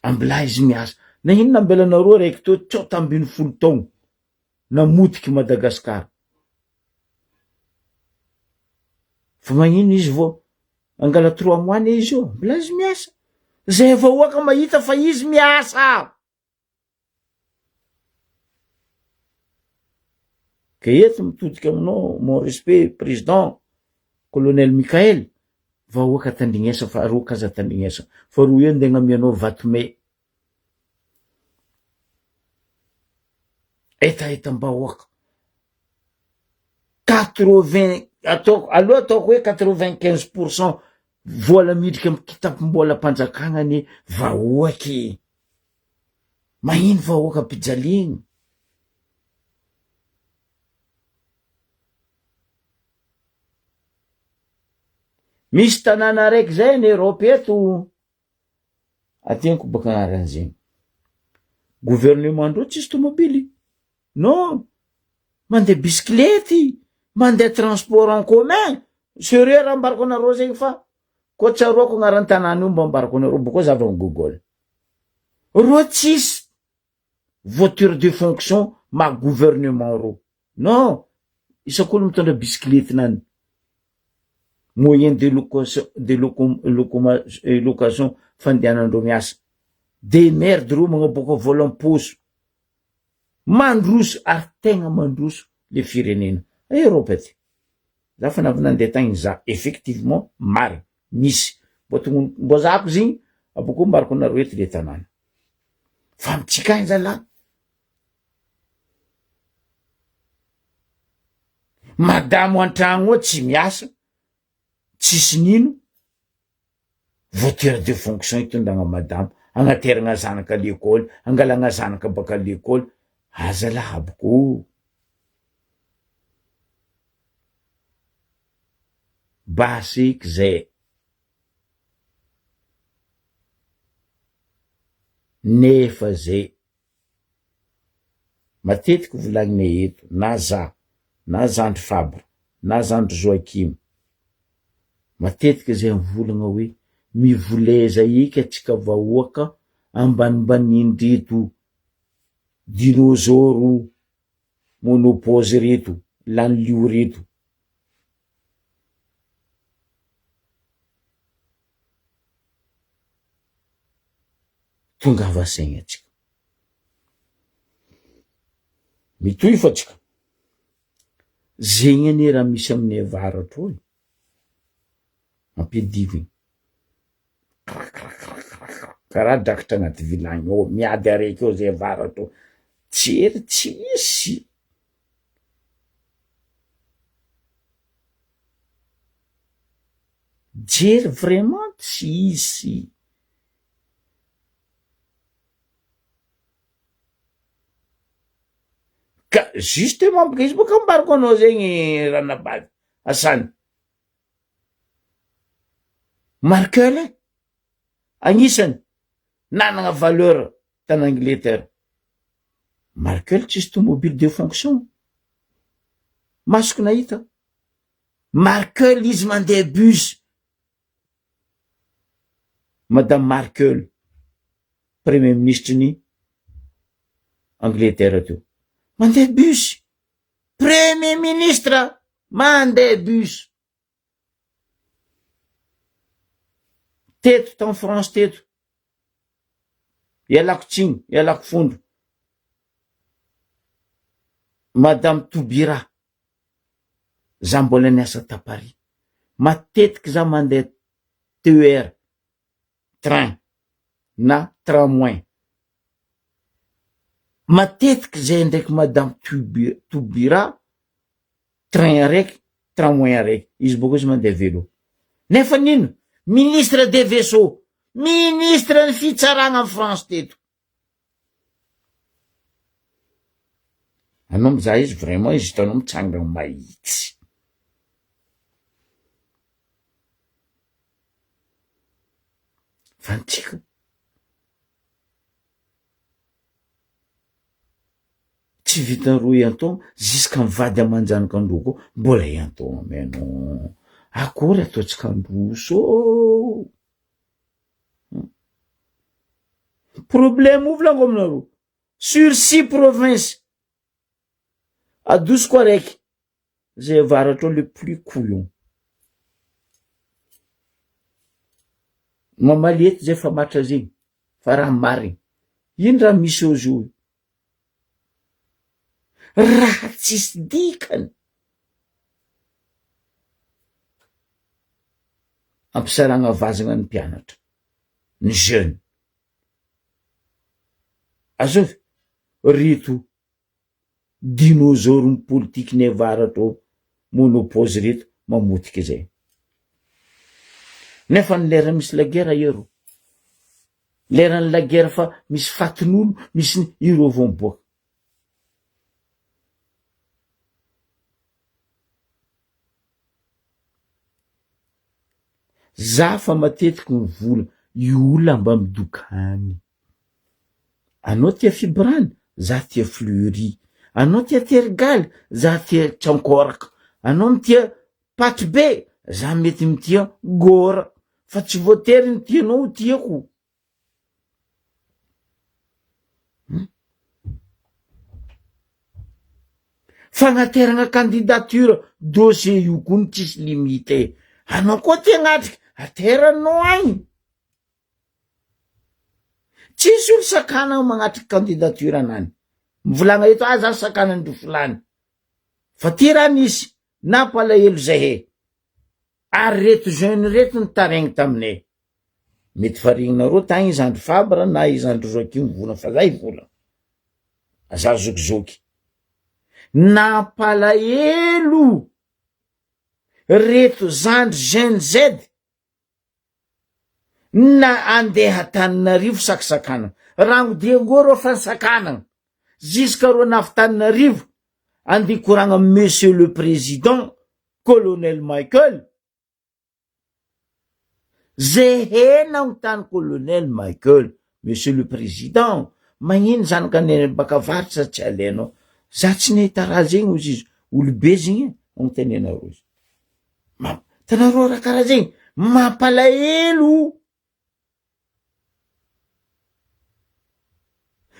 ambilà izy miasa na inona ambelanareo raiky teo 19 taogno namotiky Madagascar fa magnino izy vao angala trois mois ne izy io mbola izy miasa zay vahoaka mahita fa izy miasa ka eto mitodika aminao mon respect président colonel Michael vahoaka tandrignesa fa roa kaza tandrignesa fa roa eo ndeha gnamianao vatome Hetahetam-bahoaka. Quatre-vingt, ataoko, aleo ataoko hoe 95 pour cent vola miditra amin'ny kitapom-bolam-panjakana anie vahoaka e. Mahino vahoaka ampijaliana. Misy tanàna araiky zay any Europe eto, Atiako baka anaran'zegny. Gouvernement ndreo tsisy tomobily. Non! Mandeha bisikilety, mandeha transport en commun. Serieux raha ambarako anareo zegny fa koa tsaroako agnaran'ny tanàna io mba ambarako anareo bôka za avy am google. Reo tsisy voiture de fonction maha gouvernement reo. Non! Isak'olo mitondra bisikilety-nany. Moyen de location de location fandehanandreo miasa. De merde reo magnaboaka vola am-paosy. Mandroso ary tegna mandroso le firenena. Europe aty. Za fa navy nandeha tagny za effectivement marigny misy. Mbô tognoniko mbô zahako zegny abôkeo ambarako anareo eto le tanàna. Fa amintsika agny zalahy. Madamo antragno ao tsy miasa, tsisy nino, voiture de fonction itondragna madamo. agnateragna zanaka lekôly, angalagna zanaka baka lekôly, aza lahaboko ô! Basy eky zay. Nefa zay matetiky volagnina eto na za na zandry Fabre na zandry Joachim matetiky zay mivolagna hoe mivoleza eky atsika vahoaka ambanimbanindreto dinôzôro monopause reto lany lio reto. Tongava saigna atsika. Mitohy fa tsika. Zegny anie raha misy aminay avaratra ao e. Ampiadivo igny. Karaha drakitra agnaty vilagny ao, miady araiky ao zay avaratra ao. Jery tsisy. Jery vraiment tsisy. Ka justement boka izy boka ambarako anao zegny ranabavy Asany. Markel e, agnisany nanagna valeur tany Angleterre. Markel tsisy tomobile de fonction. Masoko nahita. Markel izy mandeha bus. Madame Markel, premier ministre ny Angleterre teo. Mandeha bus. Premier ministre mandeha bus. Teto tao France teto. Ialako tsiny, ialako fondro. Madame Taubira. Za mbola niasa ta Paris. Matetiky za mandeha TER, train, na tramway. Matetiky zay ndraiky madame Taubira, train araiky, tramway araiky. Izy bôka izy mandeha vélo. Nefa nino? Ministre des vaisseaux, ministre ny fitsaragna am France teto. Anao mizaha izy vraiment izy hitanao mitsangana mahitsy. Fa ny tsika tsy vitan'ny roa iantaona jusqu'à mivady aman-janak'androa koa mbola iantaona mais non akory ataontsika androso ô. Problème io volaniko aminareo, sur six provinces, adosiko araiky, zay avaratra ao le plus couillon. Mamaly eto zay fa matra zegny, fa raha marigny, ino raha misy eo zio? Raha tsisy dikany. Ampisarahana vazana ny mpianatra, ny jeune. Azovy? Reto dinosaure ny politiky ny avaratra ao monopause reto mamotika izay. Nefa ny lera misy la guerre ero. Leran'ny la guerre fa misy fatin'olo, misy ny ireo vao miboaka. Za fa matetiky mivola io olona mba midokany. Anao tia fibrany, za tia fleury. Anao tia tergaly, za tia tsankoraka. Anao mitia paty be, za mety mitia gôra. Fa tsy voatery ny tianao ho tiako. Fagnateragna candidature dossier io koa no tsisy limite. Anao koa te hagnatrika, ateranao agny. Tsisy olo sakana magnatriky candidature anany. Mivolagna eto ah za sakanandry filany. Fa ty raha nisy nampalahelo zahay. Ary reto jeune reto nitaraigny taminay. Mety faregnareo tagny i zandry Fabre na i zandry Joachim vola fa zay vola. Za zokizoky. Nampalahelo reto zandry Gen Z. Na andeha Antananarivo sakisakanana. Rango Diego reo fa nisakanana. Jusqu'à reo navy Tananarivo andeha hikoragna Monsieur le Président Colonel Michael. Zehe nagnontany Colonel Michael, Monsieur le Président, magnino zanaka any baka avaratra tsy alainao? Za tsy nahita raha zegny hozy izy, olobe zegny e, agnontanianareo izy. Mamp, hitanareo raha karaha zegny, mampalahelo.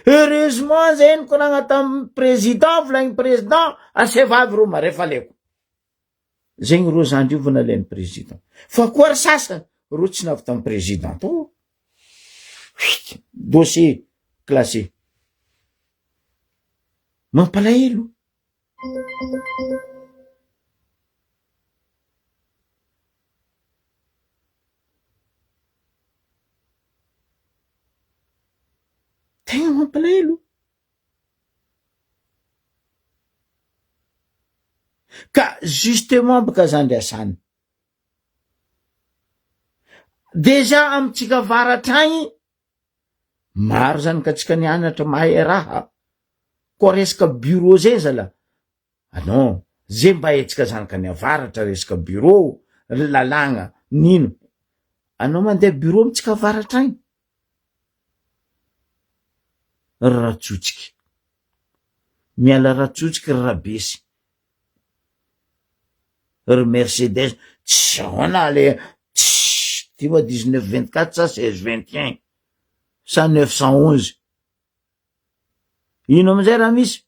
Heureusement zay nikoragna tamin'ny président, volagniny président, asaivo avy reo mare fa aleoko. Zegny reo zandry io vao nalain'ny président. Fa koa ry sasany, reo tsy navy tamin'ny président tao. Huit, dossier classé. Mampalahelo. Tegna mampalahelo. Ka justement baka zandry Asany. Déjà amintsika avaratra agny, maro zany ka tsika nianatra mahay raha, koa resaka bureau zay zala, ah non, ze mba hetsika zanaka ny avaratra resaka bureau, ry lalàgna, nino, anao mandeha bureau amintsika avaratra agny? Ry Ratsotsiky, miala Ratsotsiky ry Rabesy, ry Mercedes, tsy ahoana le tss ty moa dix neuf vingt quatre sa seize vingt un sa neuf cent onze, ino amizay raha misy?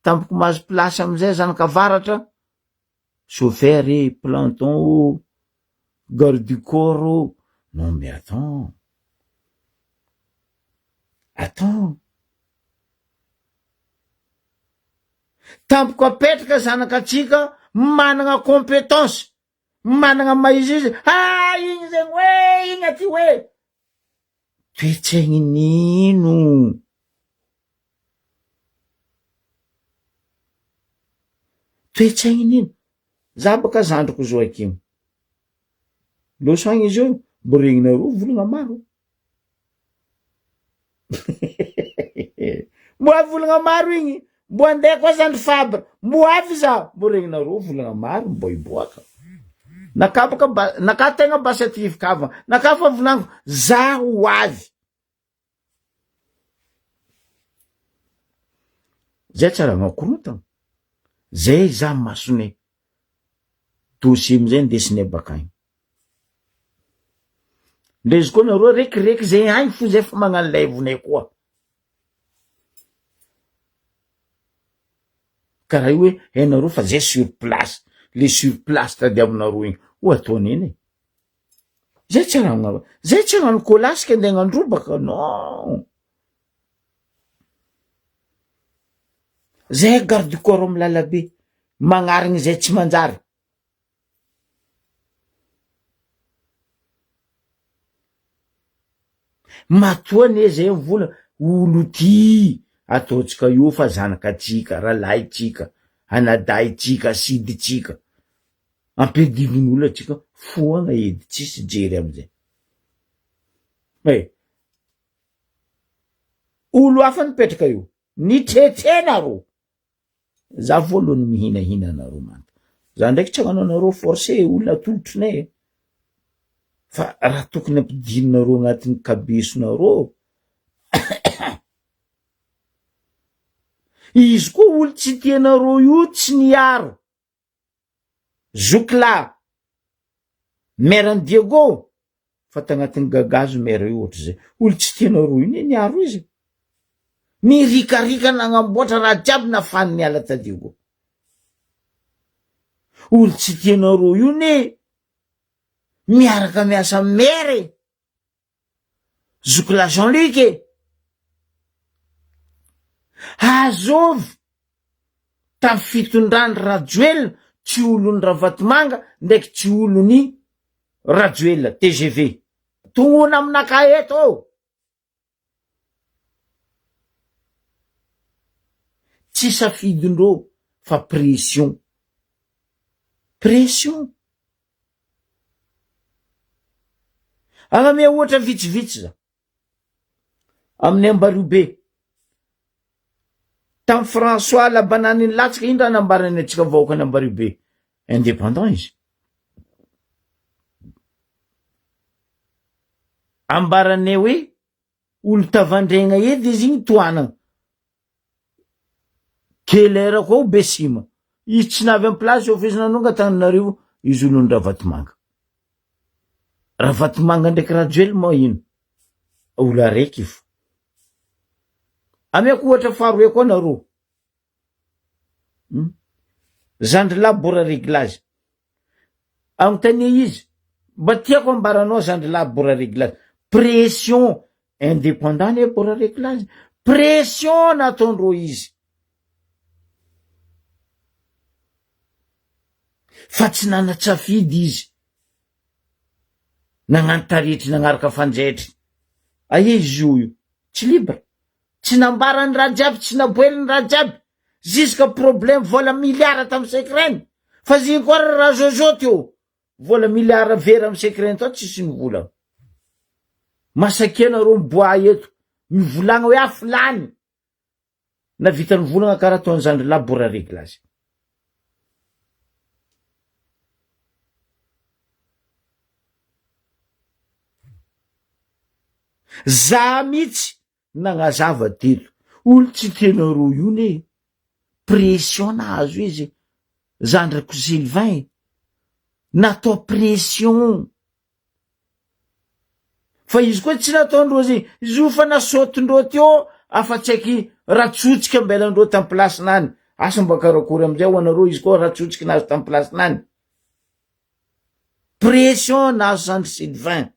Tampoko mahazo place amizay zanak'avaratra, chauffeur e, planton o, garde du corps o, non mais attends, attends. Tampoka apetraka zanakatsika managna competence, managna maha izy izy, ah igny zegny hoe igny aty hoe, toetsaigny nino? Toetsaigny nino? Za baka zandriko Joachim, loso agny izy io, mbo regninareo volagna maro. Mbo avy volagna maro igny, mbo andeha koa zandry Fabre, mbo avy za, mbo regninareo volagna maro mbo hiboaka. Naka baka ba, naka tegna basy aty kava, naka fa volagniko za ho avy. Zay tsy raha makorontana, zay za masonay, dossier amizay indesinay bakagny. Ndre izy koa nareo rekireky zay agny fo zay fa magnano live-nay koa. Karaha io hoe hainareo fa zay sur place, le sur place tadiavinareo igny, ho ataony eny e. Zay tsy raha zay tsy hagnano colasy andeha hagnandrobaka, non. Zay garde du corps amy lalabe, magnarigny zay tsy manjary. Matoa anie zay mivola olo ty ataontsika io fa zanakatsika, rahalahintsika, anadahintsika, sidintsika, ampiadivin'olo atsika foagna edy tsisy jery amizay. Eh! Olo hafa nipetraka io, nitretre nareo. Za voalohany mihinahina anareo manta. Za ndraiky tsy hagnano anareo forcé olona atolotrinay e. Fa raha tokony ampidirinareo agnatin'ny kabesonareo izy koa olo tsy tianareo io tsy niaro. Zoky lahy, maire an'i Diego, fa tagnatin'ny gagazo maire io ohatr'izay. Olo tsy tianareo io ne niaro izy. Nirikarika nagnamboatra raha jiaby nafany niala ta Diego. Olo tsy tianareo io ne miaraka miasa amy maire e. Zoky lahy Jean Luc e. Azovy tam fitondrany Rajoelina tsy olony Ravatomanga ndraiky tsy olony Rajoelina tgv. Tognona aminakahy eto ô. Tsy safidindreo fa pression. Pression. Agnamia ohatra vitsivitsy za. Amin'ny Ambariobe. Tamin'ny François Labanany nilatsaka ino raha nambarany antsika vahoakan'i Ambariobe? Indépendant izy. Ambaranay hoe olo tavandregna edy izy igny tohanagna. Keller koa be sima. Izy tsy navy am place eo fa izy nanonga Antananarivo izy olon'i Ravatomanga. Ravatomanga ndraiky Rajoely moa ino? Olo araiky io. Ameko ohatra faharoe koa nareo. Hmm? Zandrilahy bora reglage. Anontania izy, mba tiako ambaranao zandrilahy bora reglage. Pression indépendant ne bora reglage. Pression nataondreo izy. Fa tsy nana-tsafidy izy. Nagnano taretry nagnaraka fanjaitry. Aia izy io io? Tsy libre. Tsy nambarany raha jiaby, tsy naboeliny raha jiaby. Jusqu'à problème vola milliard tam secret fa zigny koa ry ra Jojo teo vola milliard very am secret tao tsisy nivolagna. Masakia nareo miboaha eto mivolagna hoe afo lany na vita nivolagna karaha ataony zandry lahy bora reglage. Za mitsy Nagnazava teto. Olo tsy tianareo io ne pression nahazo izy zandriko Sylvain e. Natao pression. Fa izy koa tsy nataondreo zegny. Izy io fa nasaotindreo teo afa tsy aiky ratsotsiky ambelandreo tam place nany. Asa mba karakory amizay ho anareo izy koa ratsotsiky nahazo tam place nany. Pression nahazo zandry Sylvain.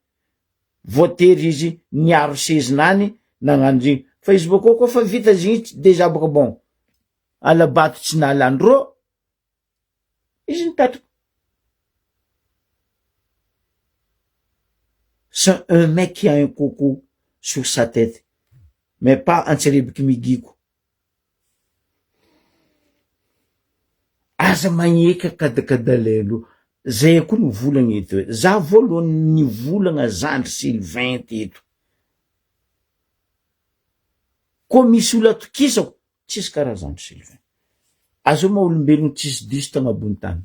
Voatery izy niaro sezinany nagnano zegny fa izy bakeo koa fa vita zegny tsy dejà baka bon alabato tsy nahalandrô izy nipetraka c'est un mec qui a un coco sur sa tete mais pas antsirebiky migiko. Aza magneka kadakadalelo, zay koa no volagna eto e, za voalohany nivolagna zandry Sylvain teto, koa misy olo atokisako tsisy karaha zandry Sylvain, azao maha olombelogno tsisy diso tagnabony tany,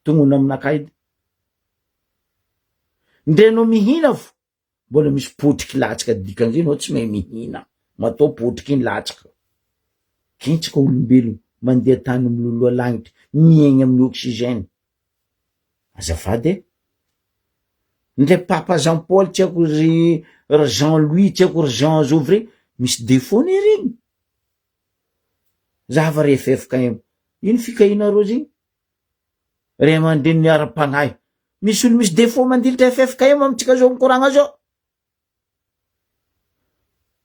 tognona aminakahy edy, ndre anao mihina fo Mbola misy potriky latsaka dikan'izay enao tsy mahay mihina matoa potriky iny latsaka. Kentsika olombelona mandeha tany miloloha lanitra miaigna amin'ny oxygène. Azafady e! Ndray papa Jean Paul tsy haiko ry ry Jean Louis tsy haiko ry Jean zovy regny misy défaut ne regny. Zava ry ffkm ino fikahinareo zegny? Ray aman-dreniny ara-pagnahy. Misy olo misy défaut mandilitra ffkm amintsika zao mikoragna zao.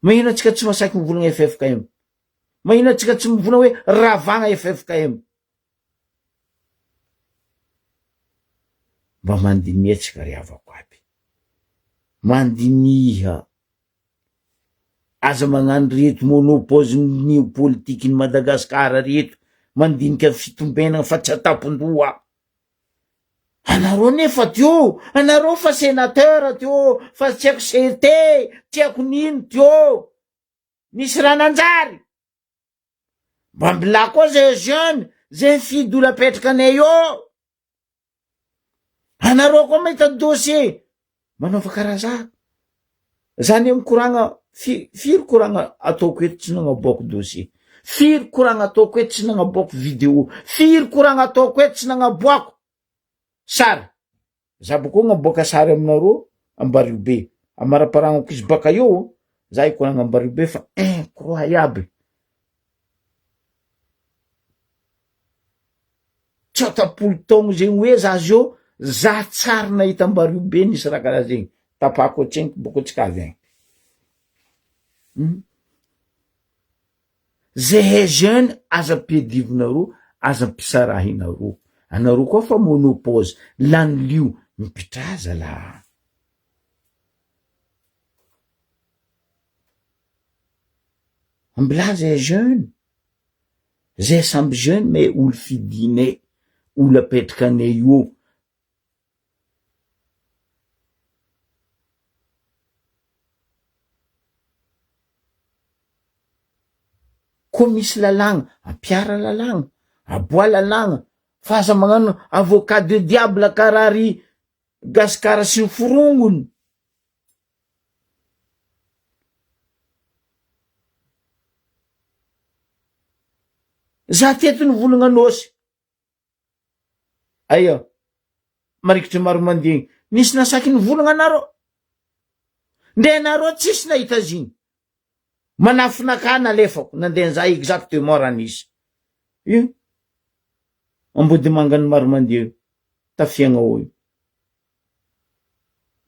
Magnino antsika tsy masaky mivolagna ffkm? Magnino antsika tsy mivolagna hoe ravagna ffkm? Mba mandiniha tsika ry havako aby. Mandiniha. Aza magnano reto monopause ny politiky ny Madagascar reto mandinika fitombenana fa tsy atapon-doha. Anareo nefa teo, anareo fa senateur teo, fa tsy haiko CT, tsy haiko nino teo. Nisy raha nanjary. Mba mbilà koa zay jeune, zay mifidy olo apetraka anay eo. Anareo koa mahita dossier manaova karaha za. Za ne mikoragna fi- firy koragna ataoko eto tsy nagnaboako dossier, firy koragna ataoko eto tsy nagnaboako video, firy koragna ataoko eto tsy nagnaboako sary. Za bôko agnaboaka sary aminareo Ambariobe, amaramparagnako izy baka eo za hikoragna Ambariobe fa incroyable. Tsôtapolo taogno zegny hoe za zio za tsary nahita ambario be nisy raha karaha zegny tapako atseniko bôko tsika avy agny. Zehe jeune aza ampiadivinareo aza ampisarahinareo anareo koa fa monopause lany lio mipitraha zalaha. Ambilà zay jeune. Zay samby jeune mais olo fidinay, olo apetrakanay eo. Koa misy lalàgna, ampiara lalàgna, aboa lalàgna, fa aza magnano avocat de diable karaha ry Gasikara sy ny forongony. Za teto nivolagna Nosy. Aia, marikitry Maromandigny, nisy nasaky nivolagna anareo? Ndre anareo tsisy nahita azy igny. Manafinakahy nalefako, nandeha nizaha exactement raha nisy. Io, Ambodimangan'i Maromandia io, tafiagna ao io.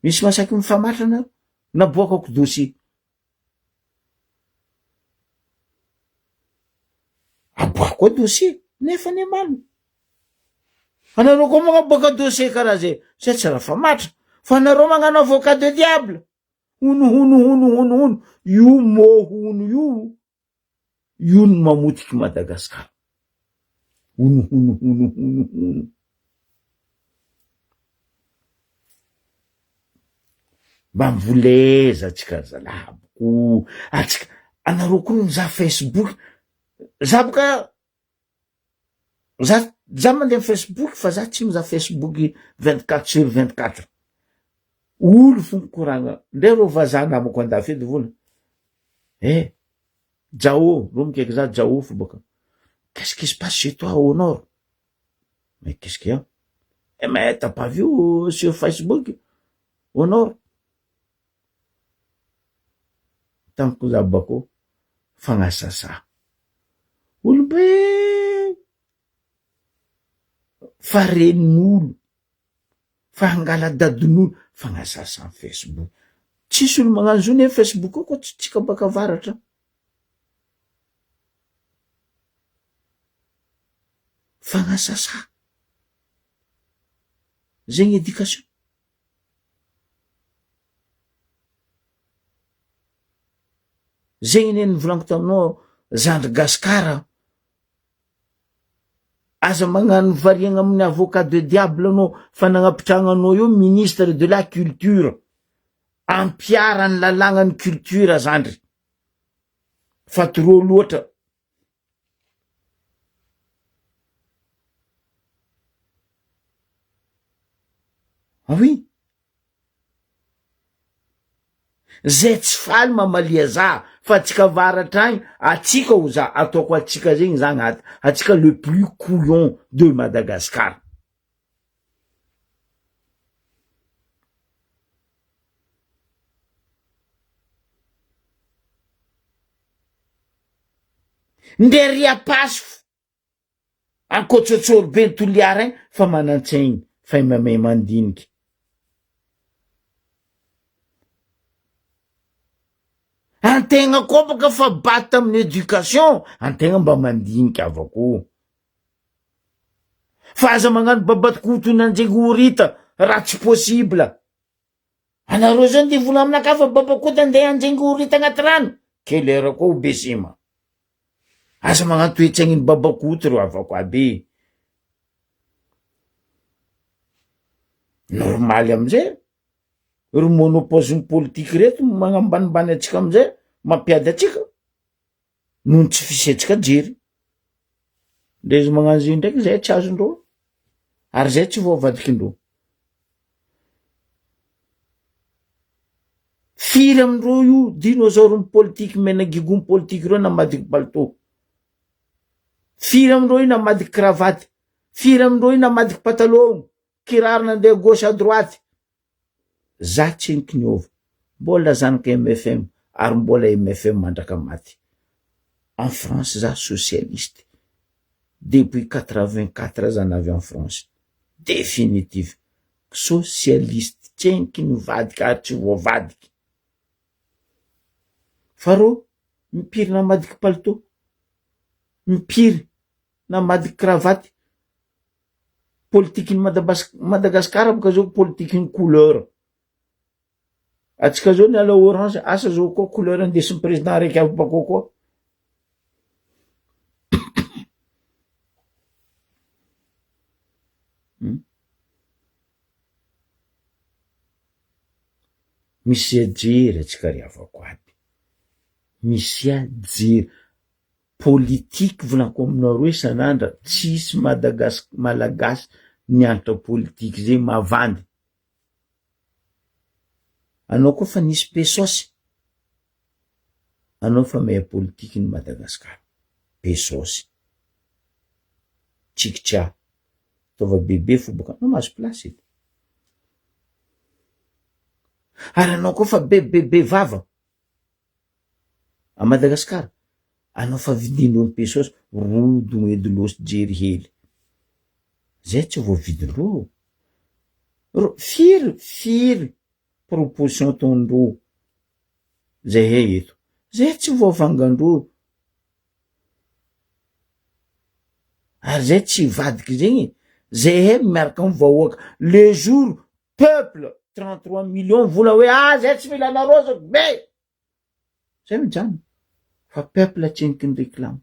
Misy masaky mifamatra anareo? Naboakako dossier. Aboaka koa dossier, nefa anie marina. Anareo koa magnaboaka dossier karaha zay, zay tsy raha famatra. Fa anareo magnano avocat de diable. Hono hono hono hono hono, io mot hono io, io no mamotiky Madagascar. Hono hono hono hono hono. Mba mivoleza atsika zalahy ko atsika anareo koa mizaha facebook za boka za za mandeha facebook fa za tsy mizaha facebook 24 sur 24 olo fo mikoragna ndre reo vazaha namako andafy eto vola eh Jao ro mikaiky za Jao fo boka qu'est-ce qui se passe chez toi au nord Mais qu'est-ce qu'il y a? Eh mais t'as pas vu sur Facebook au nord? Tamiko za bako fagnasasa. Olobe fa renin'olo fa hangala dadin'olo fagnasasa am Facebook. Tsisy olo magnano zo ne Facebook ao koa tsy tsika baka avaratra. Fagnasasa. Zegny éducation. Zegny anie nivolaniko taminao zandry gasikara aza magnano variagna amin'ny avocat de diable anao fa nagnapitrahagna anao eo ministre de la culture ampiara ny lalàgnan'ny culture zandry fa trop loatra. Ah oui! Zay tsy faly mamalia za fa atsika avaratra agny atsika ho za ataoko atsika zegny za agnaty atsika le plus couillon de Madagascar. Ndeha ria pasy fo ankoatsôtsôro be ny Toliara igny fa manan-tsaigny fa mahay mandiniky. Antegna koa baka fa bata amin'ny éducation, antegna mba mandiniky avako. Fa aza magnano babakoto nanjegny horita raha tsy possible. Anareo zao ndeha vola aminakahy fa babakoto andeha hanjengy horita agnaty rano, quelle heure koa ho besema. Aza magnano toe-tsaignin'ny babakoto reo havako aby e. Normaly amizay, ry monopause politique reto magnambanimbany atsika amizay, mampiady atsika. noho ny tsy fisiantsika jery. Ndre izy magnano zay ndraiky zay tsy azondreo ary zay tsy voavadikindreo. Firy amindreo io dinosaure politique mena gigomy politique reo namadiky palitô. Firy amindreo io namadiky kravaty. Firy amindreo io namadiky patalon, kiraro nandeha gauche à droite. Za tsy niova, mbola zanaka mfm ary mbola mfm mandraka maty. En France za socialiste depuis 84 za navy en France definitive socialiste tsenky nivadika ary tsy voavadiky. Fa rô impiry namadiky palitô, impiry namadiky kravaty, Politikin'i Madagascar boka zao politikin'ny couleur. Atsika zao niala orange, asa zao koa couleur indesin'ny président raiky avy bakao koa. Hmm? Misia jery atsika ry havako aby. Misia jery. Politique volaniko aminareo isan'andra tsisy Madagas malagasy nianatra politique zay mavandy. Anao koa fa nisy pesos anao fa mahay politique ny Madagascar pesos tsikitsia ataova bebe fo boka anao mahazo place edy ary anao koa fa bebebe vava A Madagascar, anao fa vidindreo ny pesos, rodogno edy losy jery hely. Zay tsy voavidindreo. Ro firy firy proposition ataondreo zahay eto. Zay tsy voavangandreo. Ary zay tsy hivadiky zegny e. Zahay miaraka am vahoaka. Le jour peuple 33 millions vola hoe ah zay tsy mila anareo zao be. Zay mijanona fa peuple tseniky ny réclame.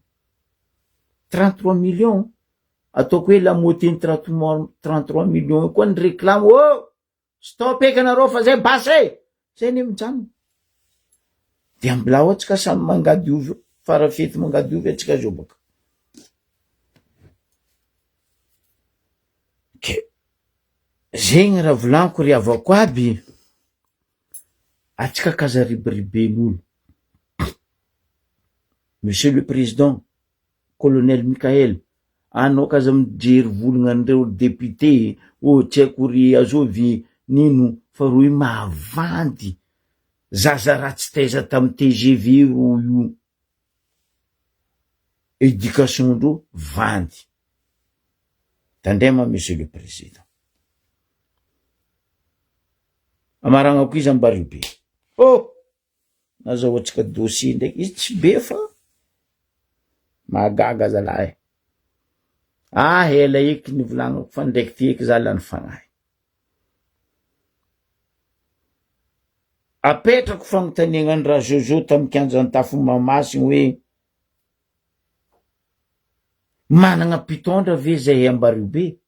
33 millions ataoko hoe la moitié ny 33 millions koa ny réclame oh stop eky anareo fa zay basy e. Zay ne mijanona. De ambilao atsika samy mangady ovy eo, farafety mangady ovy atsika zao baka. Ke zegny raha volaniko ry havako aby. Atsika kaza ribiriben'olo. Monsieur le président, colonel Mickaël, anao kaza mijery volagna an'ireo député, oh tsy haiko ry azovy nino fa roy mahavandy zaza ratsy taiza tamin'ny tgv ro io. Éducation ndreo vandy. Tandrema monsieur le président. Amaragnako izy ambario be. Oh! Nazahoantsika dossier ndraiky izy tsy be fa mahagaga zalahy. Ah ela eky nivolagnako fa ndraiky ty eky za lany fagnahy. Apetrako fagnontaniagna an'i Rajojo tamy kianja Antafo Mahamasina hoe managna mpitondra ve zahay Ambario be?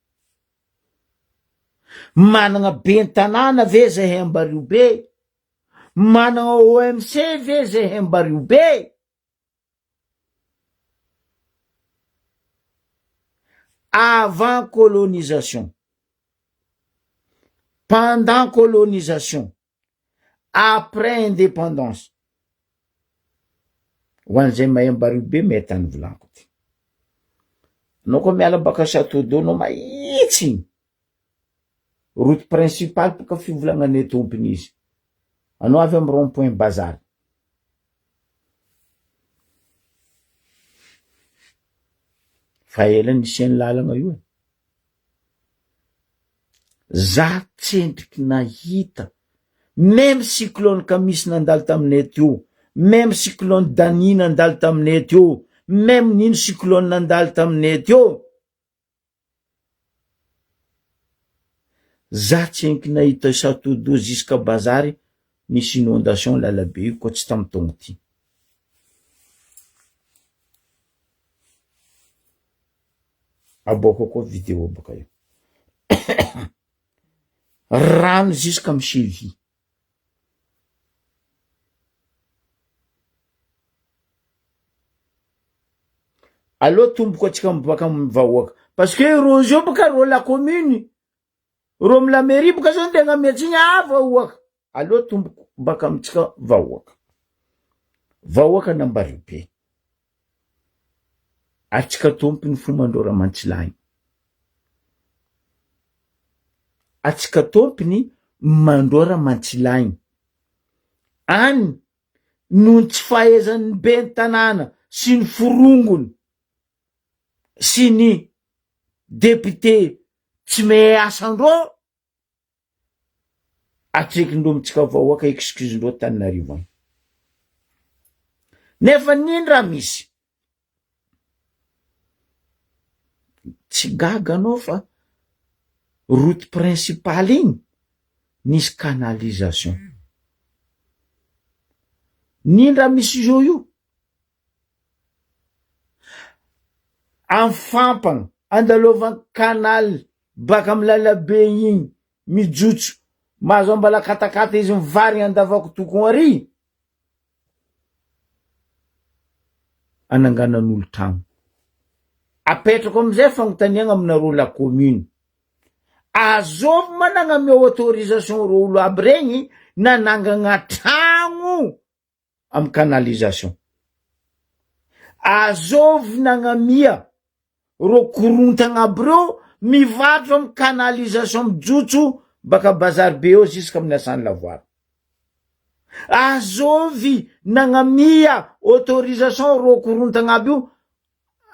Managna ben'ny tanàna ve zahay Ambario be? Managna OMC ve zahay Ambario be? Avant colonisation, pendant colonisation, après indépendance. Ho an'izay mahay Ambario be mahay tany volaniko ty. Anao koa miala baka Château d'eau anao mahitsy igny. Route principale boka fivolagnanay tompony izy. Anao avy amy rond point bazary. Fa ela nisian'ny lalagna io e. Za tsendriky nahita meme cyclone kamisy nandalo taminay teo, meme cyclone Dani nandalo taminay teo, meme nino cyclone nandalo taminay teo. Za tsenky nahita chateau d'eau jusqu'à bazary nisy inondation lalabe io koa tsy tamy taogno ty. Aboaka koa video baka io. Rano jusqu'à amy cheville. Aleo tomboko atsika miboaka amy vahoaka parce que reo zao baka reo la commune reo amy la mairie baka zao ndeha agnamia tsigny ah vahoaka aleo tomboko baka amitsika vahoaka vahoaka nambario be Atsika tompony fo mandreo Ramantsilahy. Atsika tompony mandreo Ramantsilahy. Any noho ny tsy fahaizan'ny ben'ny tanàna sy ny forongony sy ny député tsy mahay asandreo Atrekindreo amintsika vahoaka excuse ndreo Tananarivo agny. Nefa nino raha misy? Tsy gaga anao fa route principale igny nisy canalisation. Nino raha misy zao io? Afampagna andalovan'ny canal baka amy lalabe igny mijotso mahazo ambalakatakata izy mivarigna andavako tokon ary. ananganan'olo tragno. Apetrako amizay fagnontaniagna aminareo la commune, azovy ma nagnamia autorisation reo olo aby regny nanangagna tragno amy canalisation? Azovy nagnamia reo korontagna aby reo mivarotra amy canalisation mijotso baka bazary be eo jusque amin'ny asan'ny lavoara? Azovy nagnamia autorisation reo korontagna aby io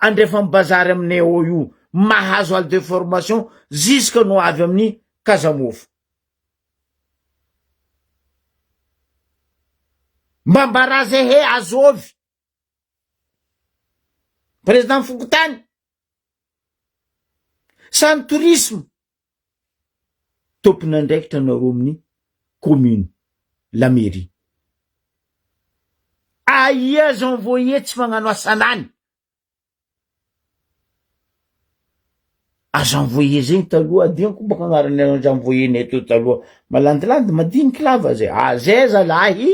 andrefa mibazary aminay ao io mahazo al de formation jusque no avy amin'ny kazamofo. Mba ambarà zay he azovy. Président fokontany. Sa ny tourisme. Tompon'andraikitra anareo amin'ny commune, la mairie. Aia envoyé tsy magnano asanany. Aza envoyé zegny taloha adinoko baka agnarany aza envoyé nay teo taloha malandilandy madiniky lava zay. Azay zalahy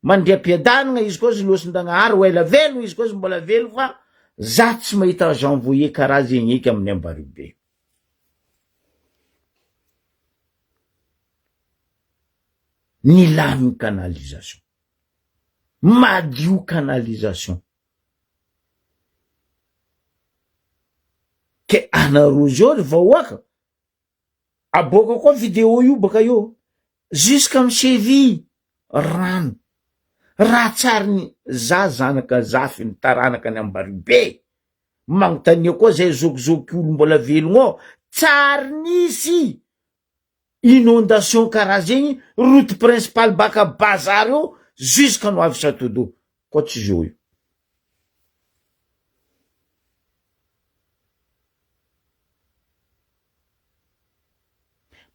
mandriam-piadanagna izy koa zy losin-dagnahary ho ela velogno izy koa zy mbola velo fa za tsy mahita aza envoyé karaha zegny eky amin'ny Ambaribe. Nilamigny canalisation. Madio canalisation. Ke anareo zao ry vahoaka, aboaka koa video io baka eo, jusqu'à cheville rano, raha tsary ny za zanaka zafy ny taranaka ny Ambaribe, magnontania koa zay zokizoky olo mbola velogno ao, tsary nisy inondation karaha zegny route principale baka bazary eo jusqu'à no avy chateau d'eau koa tsy zo io.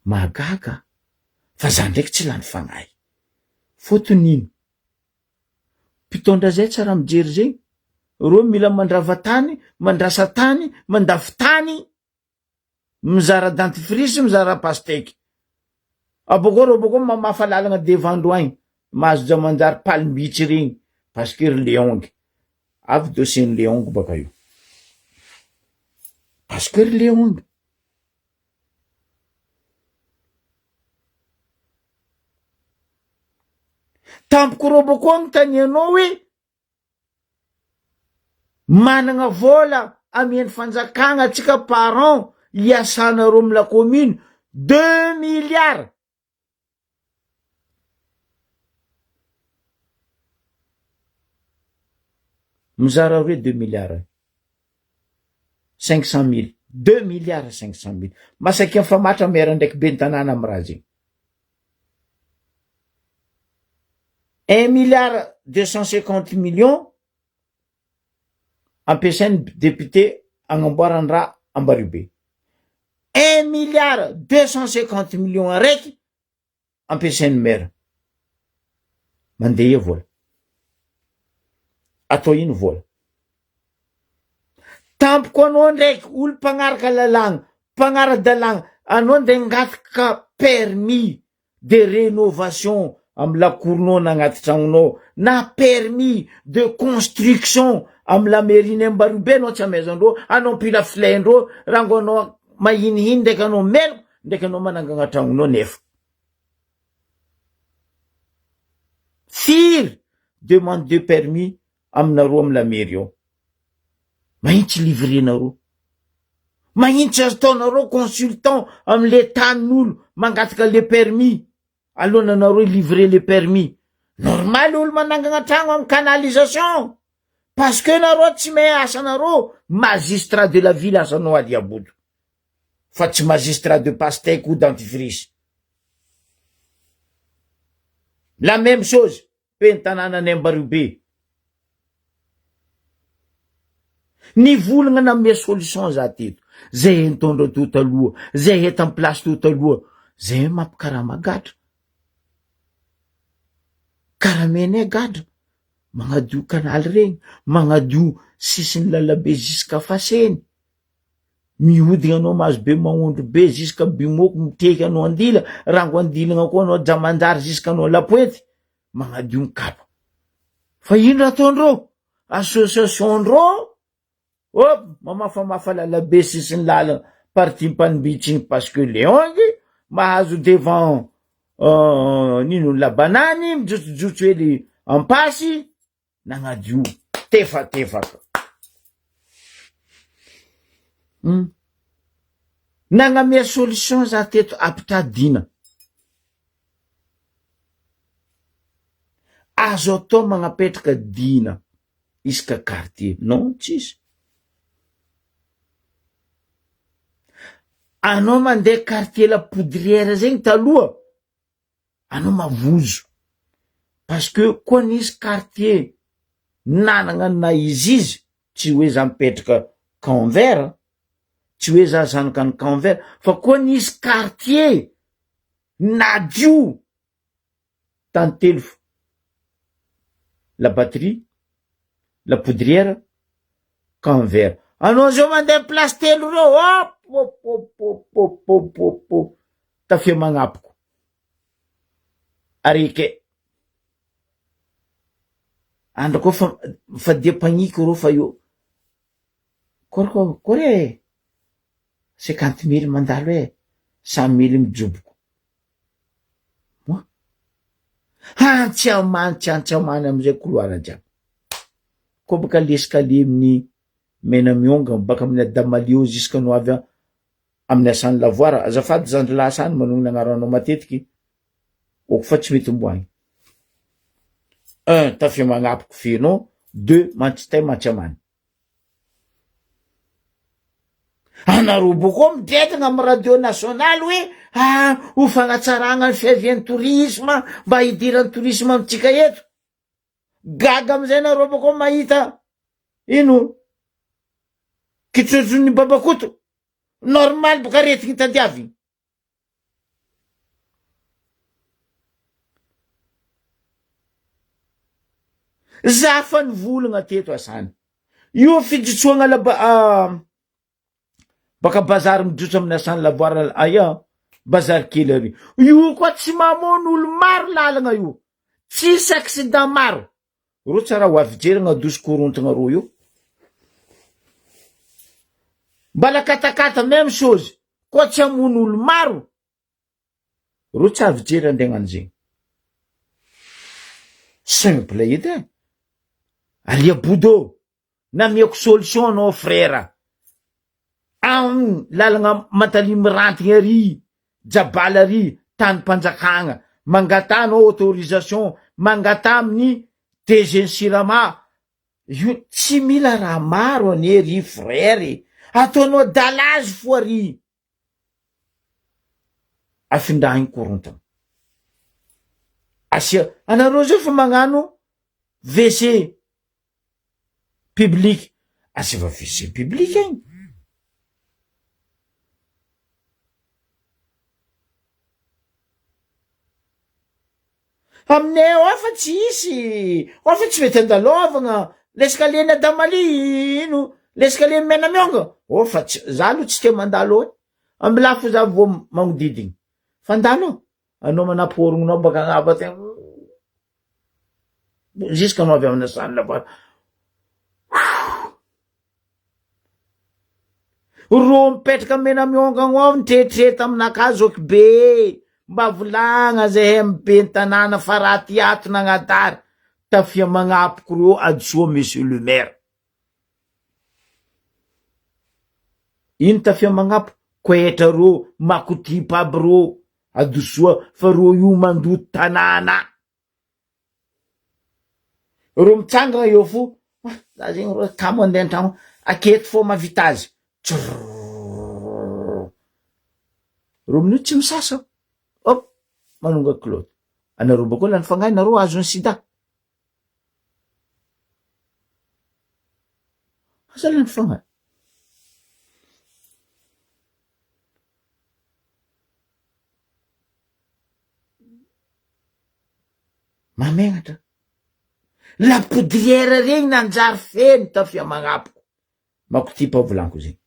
Mahagaga fa za ndraiky tsy lany fagnahy. Fôtony ino? Mpitondra zay tsy raha mijery zegny, reo mila mandrava tany, mandrasa tany, mandafo tany. Mizara dentifrice mizara pasteky. Abôkô reo bôkô mamafa lalagna devant ndreo agny mahazo dza manjary palm-beach regny parce que ry leong avy dossier ny leong baka io parce que ry leong. Tampoko reo bôkô agnontanianao hoe Managna vôla amian'ny fanjakagna atsika par an hiasanareo am la commune deux milliards. Mizara roe deux milliards 500 mille deux milliards 500 mille masaky mifamatra maire ndraiky ben'ny tanàna am raha zegny. Un milliard 250 millions ampiasain'ny député agnamboarany raha Ambariobe. 1 milliard 250 millions araiky ampiasain'ny maire. Mandeha ia vola? Atao ino vola? Tampoko anao ndraiky olo mpagnaraka lalàgna, mpagnara-dalàgna, anao ndeha angataka permis de rénovation amy lakoronao na agnaty tragnonao na permis de construction amy la mairie ny Ambariobe anao tsy amezandreo, anao mpila filaindreo, rango anao mahinihiny ndraiky anao meloko ndraiky anao manangagna tragnonao nefa. Firy demande de permis aminareo amy la mairie ao? Magnino tsy livrenareo? Magnino tsy ataonareo consultant amle tanin'olo mangataka le permis alohan'ny anareo livrer le permis? Normal olo manangana tragno amy canalisation parce que nareo tsy mahay asanareo magistrat de la ville asanao aliabodo fa tsy magistrat de pastèque ou dentifrice. La même chose ben'ny tanànan'i Ambariobe. Nivolagna nanome solution za teto. Zay nitondra teo taloha, zay eto am place teo taloha, zay mampikarama gadra. Karamainay gadra, magnadio kanaly regny, magnadio sisin'ny lalabe jusqu'à Faseny. Mihodigna anao mahazo be maondro be jusqu'à Bimoko miteky anao andila, rango andilagna koa anao Jamanjary jusqu'à anao Lapoety. Magnadio ny kapa. Fa ino raha ataondreo? Association ndrô hop mamafamafa lalabe sisiny lalana parti mpanibitsy igny parce que leongy mahazo devant nino labanany mijotsojotso hely ampasy nagnadio tefatefaka. Hum. Nagnamia solution za teto ampitadina. Azo atao magnapetraka dina isaka quartier. Non, tsisy. Anao mandeha quartier la poudrière zegny taloha, anao mavozo parce que koa nisy quartier nanagna ny naha izy izy, tsy hoe za mipetraka camp vert, tsy hoe za zanaka ny camp vert, fa koa nisy quartier nadio tany telo fo, la batterie, la poudrière, camp vert, anao zao mandeha place telo reo hop hop hop hop hop hop hop hop tafia magnapoko areke andro koa fa fa dia mpagniky reo fa io kôry kô kôry e cinquante mille mandalo e cent mille mijoboko moa hantsy amany tsy hantsy amany amizay couloir jiaby koa baka l'escalier amin'ny mena mionga baka amin'ny adamalio jusque no avy amin'ny asan'ny lavoara azafady zandry lasa any manonona agnaranao matetiky ok fa tsy mety omboagny un tafia magnapoko feno deux mantsitay mantsy amany Anareo boko midedagna am radio nationale hoe ah ho fagnatsaragna ny fiavian'ny tourisme mba hidiran'ny tourisme amintsika eto. Gaga amizay nareo boko mahita ino kitsotron'ny babakoto. Normal boka aretigny tadiavigny. Za fa nivolagna teto asany. Io fijotsoagna la baka bazary mijotso amin'ny asany lavoara aia bazary kely ary. Io koa tsy mamono olo maro lalagna io. Tsisy accident maro. Ro tsara ho avy jery agnadoso korontagna ro io. Mbala katakata même chose. Koa tsy hamono olo maro. Ro tsy avy jery andeha hagnano zegny. Simple edy e. Alia Bodo, namiako solution anao frère. Am lalagna Mantalimirantigny ary, Jabala ary, tanim-panjakagna. Mangataha anao autorisation, mangataha amin'ny DG ny Sirama. Io tsy mila raha maro anie ry frère e. Ataonao dallage fo ary. Afindrahiny korontana. Asia, anareo zao fa magnano WC public, asiava WC public agny. Aminay ao fa tsy hisy, ao fa tsy mety andalovagna, l'escalier ny Adamaly ino, l'escalier ny Menamionga, oh fa tsy, za aloha tsy tia mandalo ao e, ambilafo za vao magnodidigny, fa andalo ao, anao manapy orogninao baka agnabo aty, jusque anao avy amina salle fa Ro mipetraka Menamiongagno ao nitretreta aminakahy zoky be mba volagna zahay amy ben'ny tanàna fa raha ty ato nagnadary tafia magnapoko reo adisoa monsieur le maire. Ino tafia magnapo? Koetra reo makotipa aby reo adosoa fa reo io mandoto tanàna. Reo mitsangana eo fo, ah za zegny rô kamo andeha an-tragno, aketo fô mahavita azy, tsrrrrrr, reo amin'io tsy misasa, hop manonga kilaoty, anareo bakeo lany fagnahy nareo azon'ny sida, aza lany fagnahy. Mahamenatra. La poudrière regny nanjary feno tafia magnapoko. Makotipa volaniko zegny.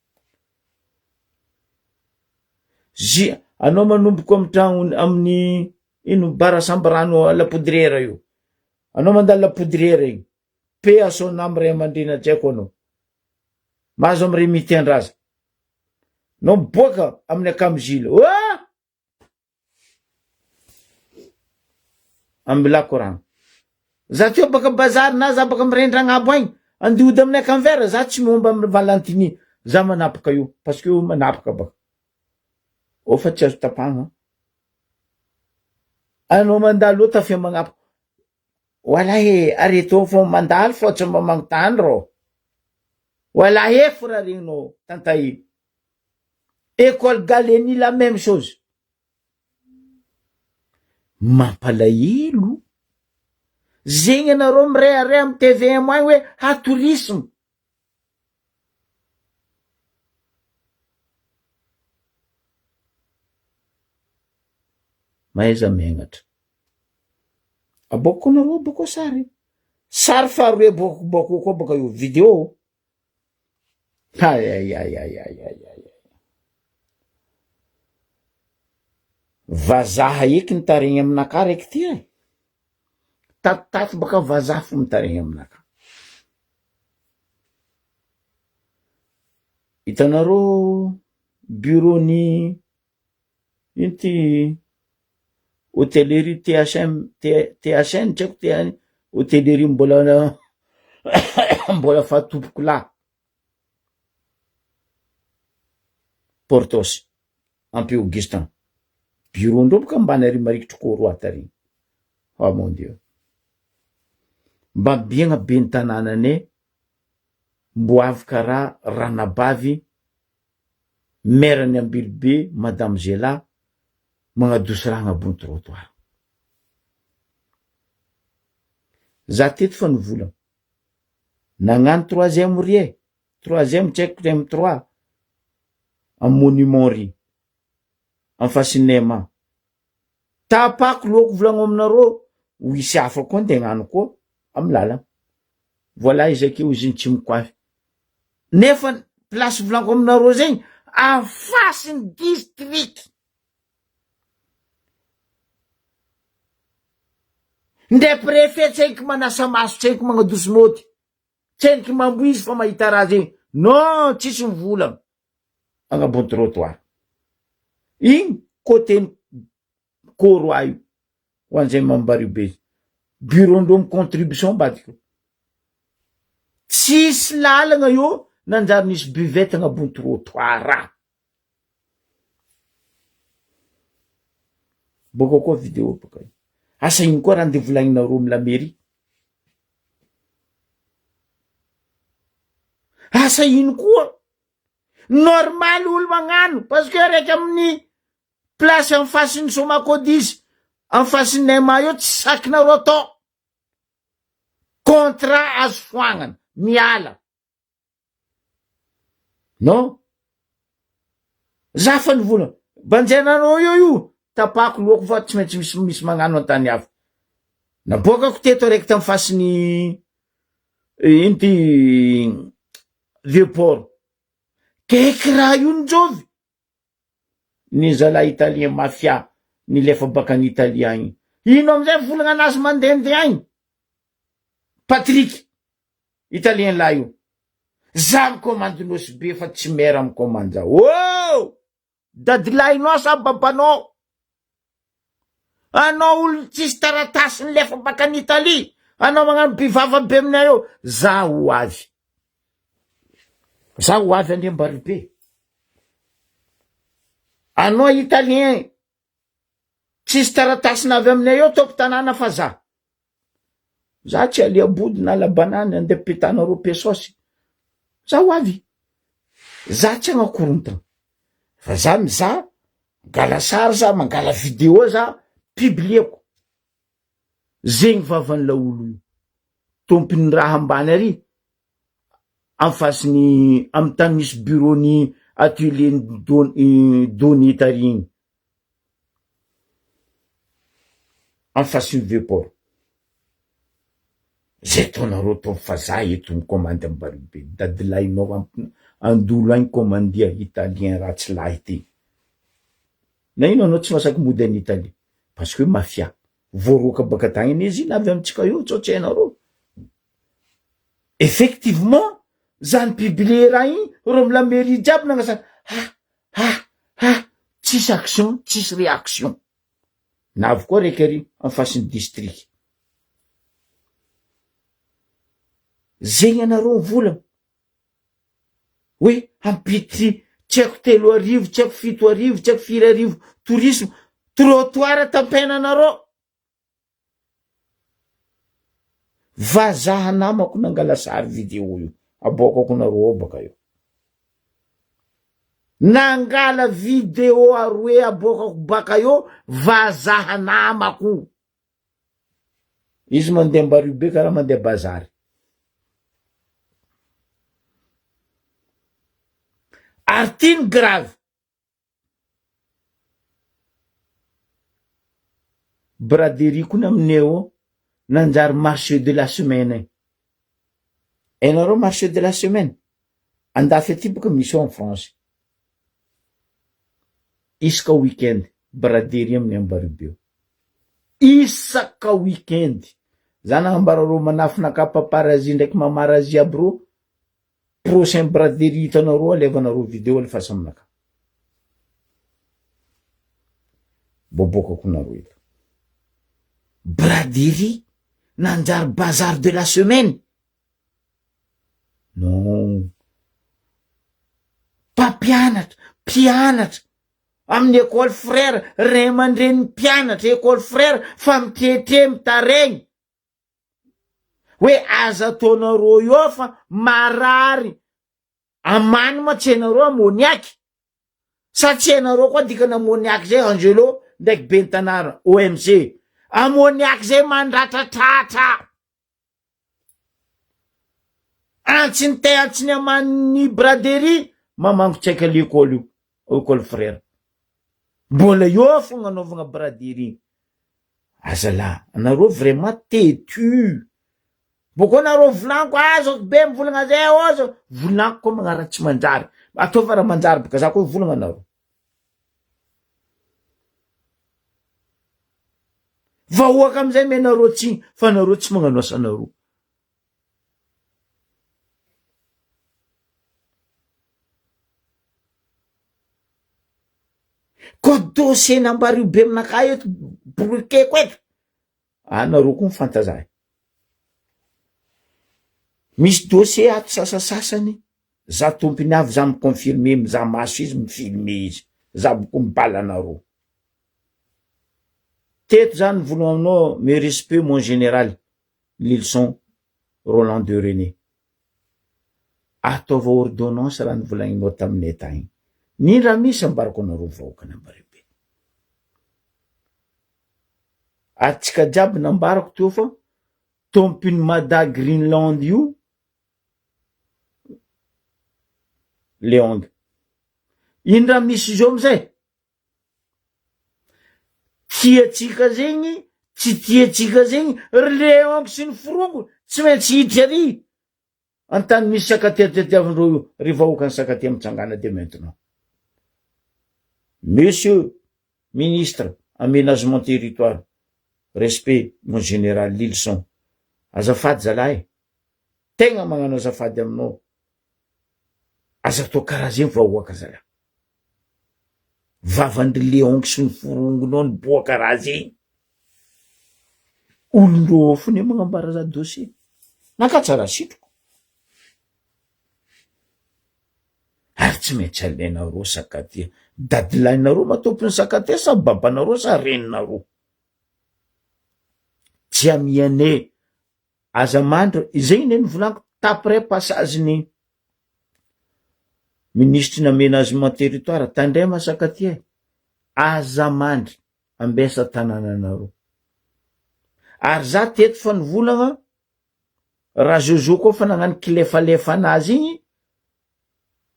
Zy anao manomboko amy tragno amin'ny ino bara samby rano la poudrière io. Anao mandalo la poudrière igny. Paix à son âme ray aman-dreny hajaiko anao. Mahazo am Remy Tiandraza. Nao miboaka amin'ny akamo Gilles. Oh! Ambilako rano. Za teo baka bazary na za baka mirendra agnabo agny andeha hody amin'ny akanvera za tsy miomba amin'ny valantini za manapaka io parce que io manapaka baka. Ao fa tsy azo tapahagna. Anao mandalo eo tafia magnapaka. Walahi e, areto fô mandalo fô tsy mba magnontany rô. Walahi e fo raha regninao tantai. École Gallieni la même chose. Mampalahelo. Zegny anareo mirehareha am tvm agny hoe ha tourisme. Mahaiza miagnatra. Aboako nareo boko sary. Sary faharoe boako koa baka io video. Ay ay ay ay ay ay ay. Vazaha eky nitaregny aminakahy raiky ty e. Tatotato baka vazaha fo mitaregny aminakahy. Hitanareo bureau ny ino ty hôtellerie THM THN tsy haiko THN hôtellerie mbola mbola fahatompoko lahy Portos Ampy Augustin bureau ndreo boka ambany ary marikitry koro ato ary oh mon dieu mba biagna ben'ny tanànanay mbo avy karaha ranabavy Maire ny Ambilobe Madame Zela magnadoso raha agnabony trottoir. Za teto fa nivolagna. Nagnano troisième ry e, troisième tsy haiko M trois am monument ry, am fasin'ny MA. Tapako lohako volagno aminareo ho hisy hafa koa ndeha hagnano koa am lalagna. Voilà izy akeo izy tsy mikoafy. Nefa place volaniko aminareo zegny afasin'ny district. Ndre préfet tsenky manasa maso tsenky magnadoso môty tsenky mamboizy fa mahita raha zegny non tsisy mivolagna agnabony trottoir igny côté Koroa io ho an'izay mambario be bureau ndreo mi contribution ambadika io tsisy lalagna io nanjary nisy buvette agnabony trottoir bôka koa video bôka io asa ino koa raha ndeha volagninareo amy la mairie asa ino koa normal olo magnano parce que raiky amin'ny Place en face ny Somakodis, en face ny MA eo tsy sakinareo atao. Contrat azo foagnana, miala. Non. Za fa nivolagna, banjainareo eo io, tapahako lohako fa tsy maintsy misy misy magnano an-tany hafa. Naboakako teto araiky tam face ny ino ty vieux port. Kaiky raha io njovy. Ny zalahy italien mafia nilefa baka any Italie agny. Ino amizay volagna anazy mandehandeha agny? Patrick, italien lahy io. Za mikomandy Nosy Be fa tsy maire mikomandy za. Oh! Dadilahinao sa babanao? Anao olo tsisy taratasy nilefa baka any Italie, anao magnano bivava be aminay eo, za ho avy. Za ho avy Andriambaribe. Anao italien tsisy taratasy navy aminay eo tompon tanàna fa za. Za tsy alia body na la banane andeha petanareo pesos. Za ho avy. Za tsy hanakorontana. Fa za mizaha, mangala sary za, mangala video za, publieko. Zegny vavan'ny laolo io. Tompony raha ambany ary en face ny amy tany misy bureau ny atelier ny Dony tary igny. En face ny vieux port. Zay ataonareo ataovy fa za eto mikomandy ambaribe. Dadilahinao andolo agny komandia italien ratsy lahy ty. Na ino anao tsy masaky mody any Italie parce que mafia. Voaroaka baka tagny anie izy iny avy amintsika eo tsao tsy hainareo. Effectivement, zany publier raha igny, reo amy la mairie jiaby nagnasana ha ha ha, tsisy action, tsisy réaction. Navy koa raiky ary amy fasin'ny district. Zegny anareo mivolagna hoe hampiditry tsy haiko 3000, tsy haiko 7000, tsy haiko firy arivo tourisme, trottoir tampenanareo. Vazaha namako nangala sary video io, aboakako nareo ao baka io. Nangala video aroe aboakako baka eo vazaha namako. Izy mandeha Ambariho be karaha mandeha bazary. Ary ty ny grave. Braderie koa ny aminay ao nanjary marché de la semaine e. Hainareo marché de la semaine? Andafy aty boka misy ao en France. Isaka week-end braderie amin'ny Ambaribe ao. Isaka week-end. Za nagnambara reo manafina ka paparazzi ndraiky mamarazi aby reo Prochain braderie hitanareo alevanareo video alefaso aminakahy. Boboakako nareo eto. Braderie nanjary bazar de la semaine. Non. Mpampianatra, mpianatra amin'ny école frère, ray aman-drenin'ny mpianatra école frère fa mitretre mitaregny. Hoe aza ataonareo eo fa marary amany ma tsy hainareo amoniaky sa tsy hainareo koa dikany amoniaky zay Angelo ndraiky ben'ny tanàna OMC amoniaky zay mandratratratra antsiny te antsiny aman'ny braderie mamango tsy haika l'école io école frère mbola eo fogna anaovagna braderie Azalahy anareo vraiment têtu boko anareo volaniko azoko be mivolagna zay oza volaniko koa magnara tsy manjary ataova raha manjary boka za koa hivolagna anareo vahoaka amizay menareo tsiny fa anareo tsy magnano asanareo Koa dossier nambario be aminakahy eto bloqueko eto, anareo koa mifanta zahay. Misy dossier ato sasasasany, za tompony avy za mi confirmer mizaha maso izy mi filmer izy, za boko mibala anareo. Teto za nivolagna aminao mes respect mon général Lilson Roland de René. Ataova ordonnance raha novolagninao taminay tagny. N'ino raha misy ambarako anareo vahoakan'Ambaribe. Atsika jiaby nambarako teo fa tompony Mada Greenland io Leong. Ino raha misy izy io amizay? Tiatsika zegny, tsy tiatsika zegny, ry Leong sy ny forongony tsy maintsy hiditra ary an-tany misy sakatia tadiavindreo io, ry vahoakan'i Sakatia mitsangàna dès maintenant. Monsieur ministre aménagement territoire, respect mon général Lilison, azafady zalahy e, tegna magnano azafady aminao, aza atao karaha zegny vahoaka zalahy. Vavan-dry Leong sy ny forongonao niboaka raha zegny. Olon-dreo ao fone magnambara za dossier. Naka tsara sitroko. Ary tsy maintsy alainareo sakatia. Dadilahinareo ma tompon'ny sakatia sa babanareo sa reninareo? Tsy amianay Aza mandry, izay anie no volaniko t'après passage ny minisitry ny aménagement territoire, tandrema Sakatia e, aza mandry, ambesa tanànanareo. Ary za teto fa nivolagna, Rajojo koa fa nagnano kilefalefa anazy igny,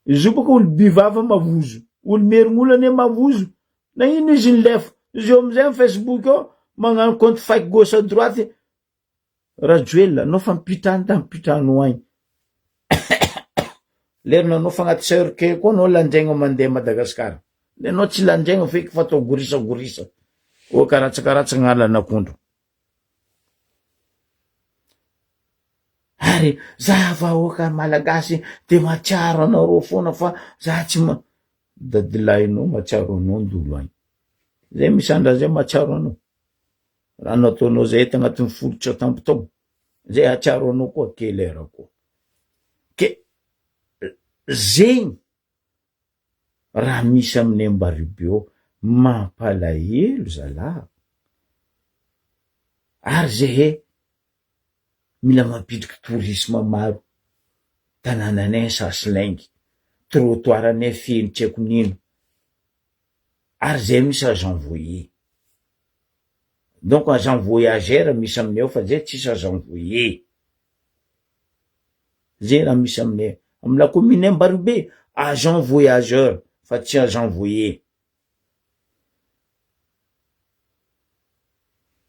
izy io bôka olo by vava mavozo, olo merign' olo anie mavozo, nagnino izy nilefa, izy eo amizay amy facebook eo magnano compte fake gauche à droite, Rajoelina, anao fa mipitrano da mipitrano agny. Lerona anao fa agnaty cercueil koa anao lanjaigna mandeha Madagascar. Le anao tsy lanjaigna feky fa atao gorisa gorisa. Oa karatsakaratsaka alan'akondro. Ary za vahoaka malagasy de mahatsiaro anareo foana fa za tsy ma- dadilahinao mahatsiaro anao ndolo agny. Zay misy andra zay mahatsiaro anao. Raha nataonao zay tagnatin'ny folo tsy atamby taogno, zay hahatsiaro anao koa quelle heure koa. Ke zegny raha misy aminay Ambaribe ao mampalahelo zalah. Ary zehe mila mampidriky tourisme maro, tanànanay sasilaingy, trottoir anay feno tsy haiko nino, ary zay misy agent voyer, donc agent voyageur misy aminay ao fa zay tsisy agent voyer, zay raha misy aminay, amy la commune Ambaribe agent voyageur fa tsy agent voyer.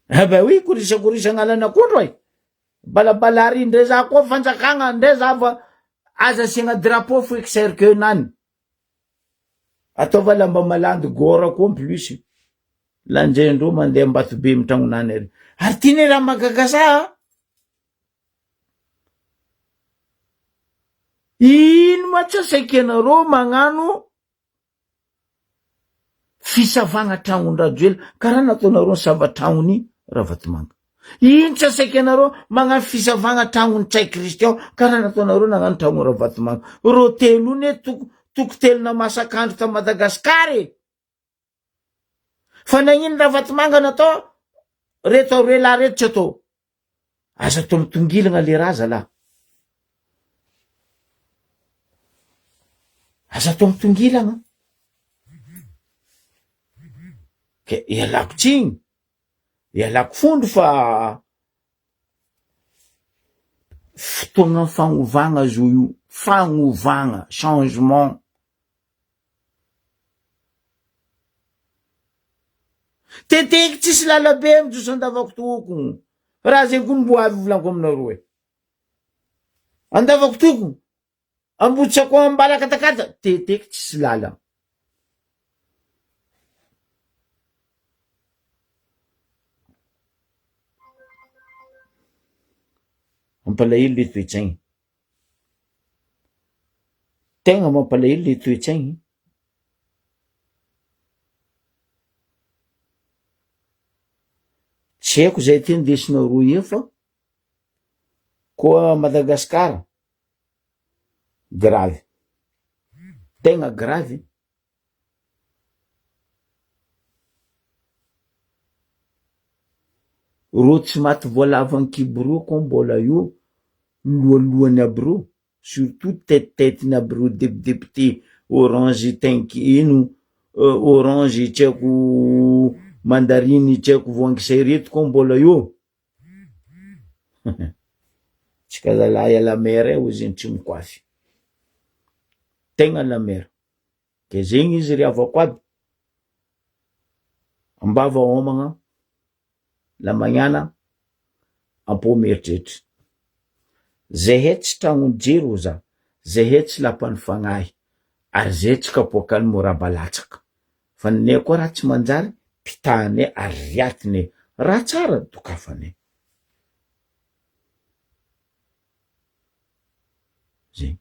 Ah ben oui, korisakorisa agnalan'akondro e! Balabalary ndray za koa fanjakagna ndray za fa aza asiagna drapeau foeky cercueil nany. Ataova lamba malandy gora koa en plus. Lanjaindreo mandeha Ambatobe amy tragnonany ary. Ary ty ne raha mahagaga za a! Ino ma tsy asaiky anareo magnano Fisavagna tragnon-dRajoelina, karaha nataonareo nisava tragnony Ravatomanga. Ino tsy asaiko anareo magnano fisavagna tragnony Ntsay Christian, karaha nataonareo nagnano tragno Ravatomanga. Reo telo io ne toko toko telo namasak'andro ta Madagascar e! Fa nagnino Ravatomanga natao, reto aroe lahy reto tsy atao. Aza atao mitongilagna le raha zalah. Aza atao mitongilagna. Ke ialako tsiny, ialako fondro fa fotoagna fagnovagna zo io, fagnovagna, changement. Teteky tsisy lalabe mijoso andavako tokogno. Raha zegny koa mbo avy volaniko aminareo e. Andavako tokogno, Ambohitsako Ambalakatakata, teteky tsisy lala. Mampalahelo le toetsaigny. Tegna mampalahelo le toetsaigny. Tsy haiko zay ty ndesinareo io fa koa Madagasikara gravy, tegna gravy. Rô tsy maty voalavo ankibo reo koa mbola eo lohalohany aby reo surtout tete-tetiny aby reo depidepite orange tenky ino orange tsy haiko mandarine tsy haiko voangisay reto koa mbola eo tsika zalahy à la mer e hozy ny tsy mikoafy tegna la mer. De zegny izy ry havako aby, ambava homagna, lamagnana, ampo mieritreritra. Zehe tsy tragnon'i jery oza, zehe tsy lapan'ny fagnahy, ary zehe tsy kapoakan'ny moraba latsaka. Fa ninay koa raha tsy manjary, pitahanay ary riatinay, raha tsara dokafanay. Zegny.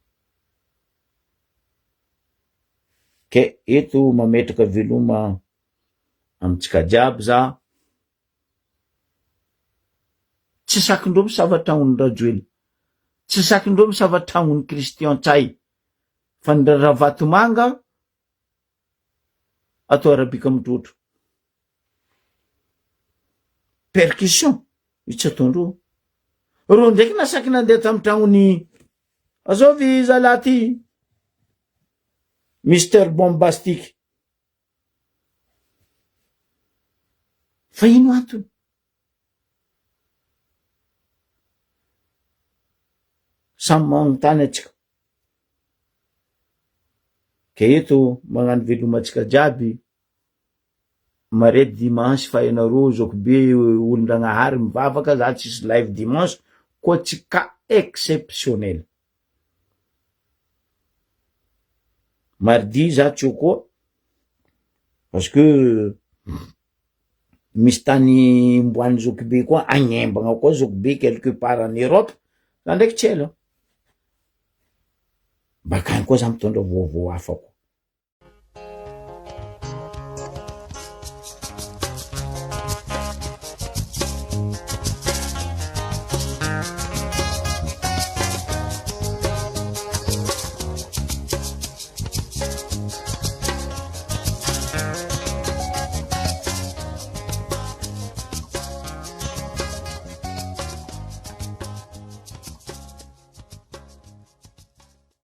Ke eto mametraka veloma amintsika jiaby za, tsy sakindreo misava tragnony Rajoelina, tsy sakindreo misava tragnony Christian Ntsay, fa ny Ravatomanga atao arabika mitrotro. Percussion io tsy ataondreo. Reo ndraiky nasaky nandeha tamy tragnony Azovy zalahy ty Mister Bombastic. Fa ino antony? Samy magnontany atsika. Ke eto magnano veloma atsika jiaby. Mare dimanche fa ianareo zokibe olon-dragnahary mivavaka za tsisy live dimanche koa tsy cas exceptionnel. Mardi za tsy eo koa parce que misy tany omboan'ny zokibe koa agnembagna koa zokibe quelque part en Europe. Za ndraiky tsy ela bakany koa za mitondra vaovao hafa koa.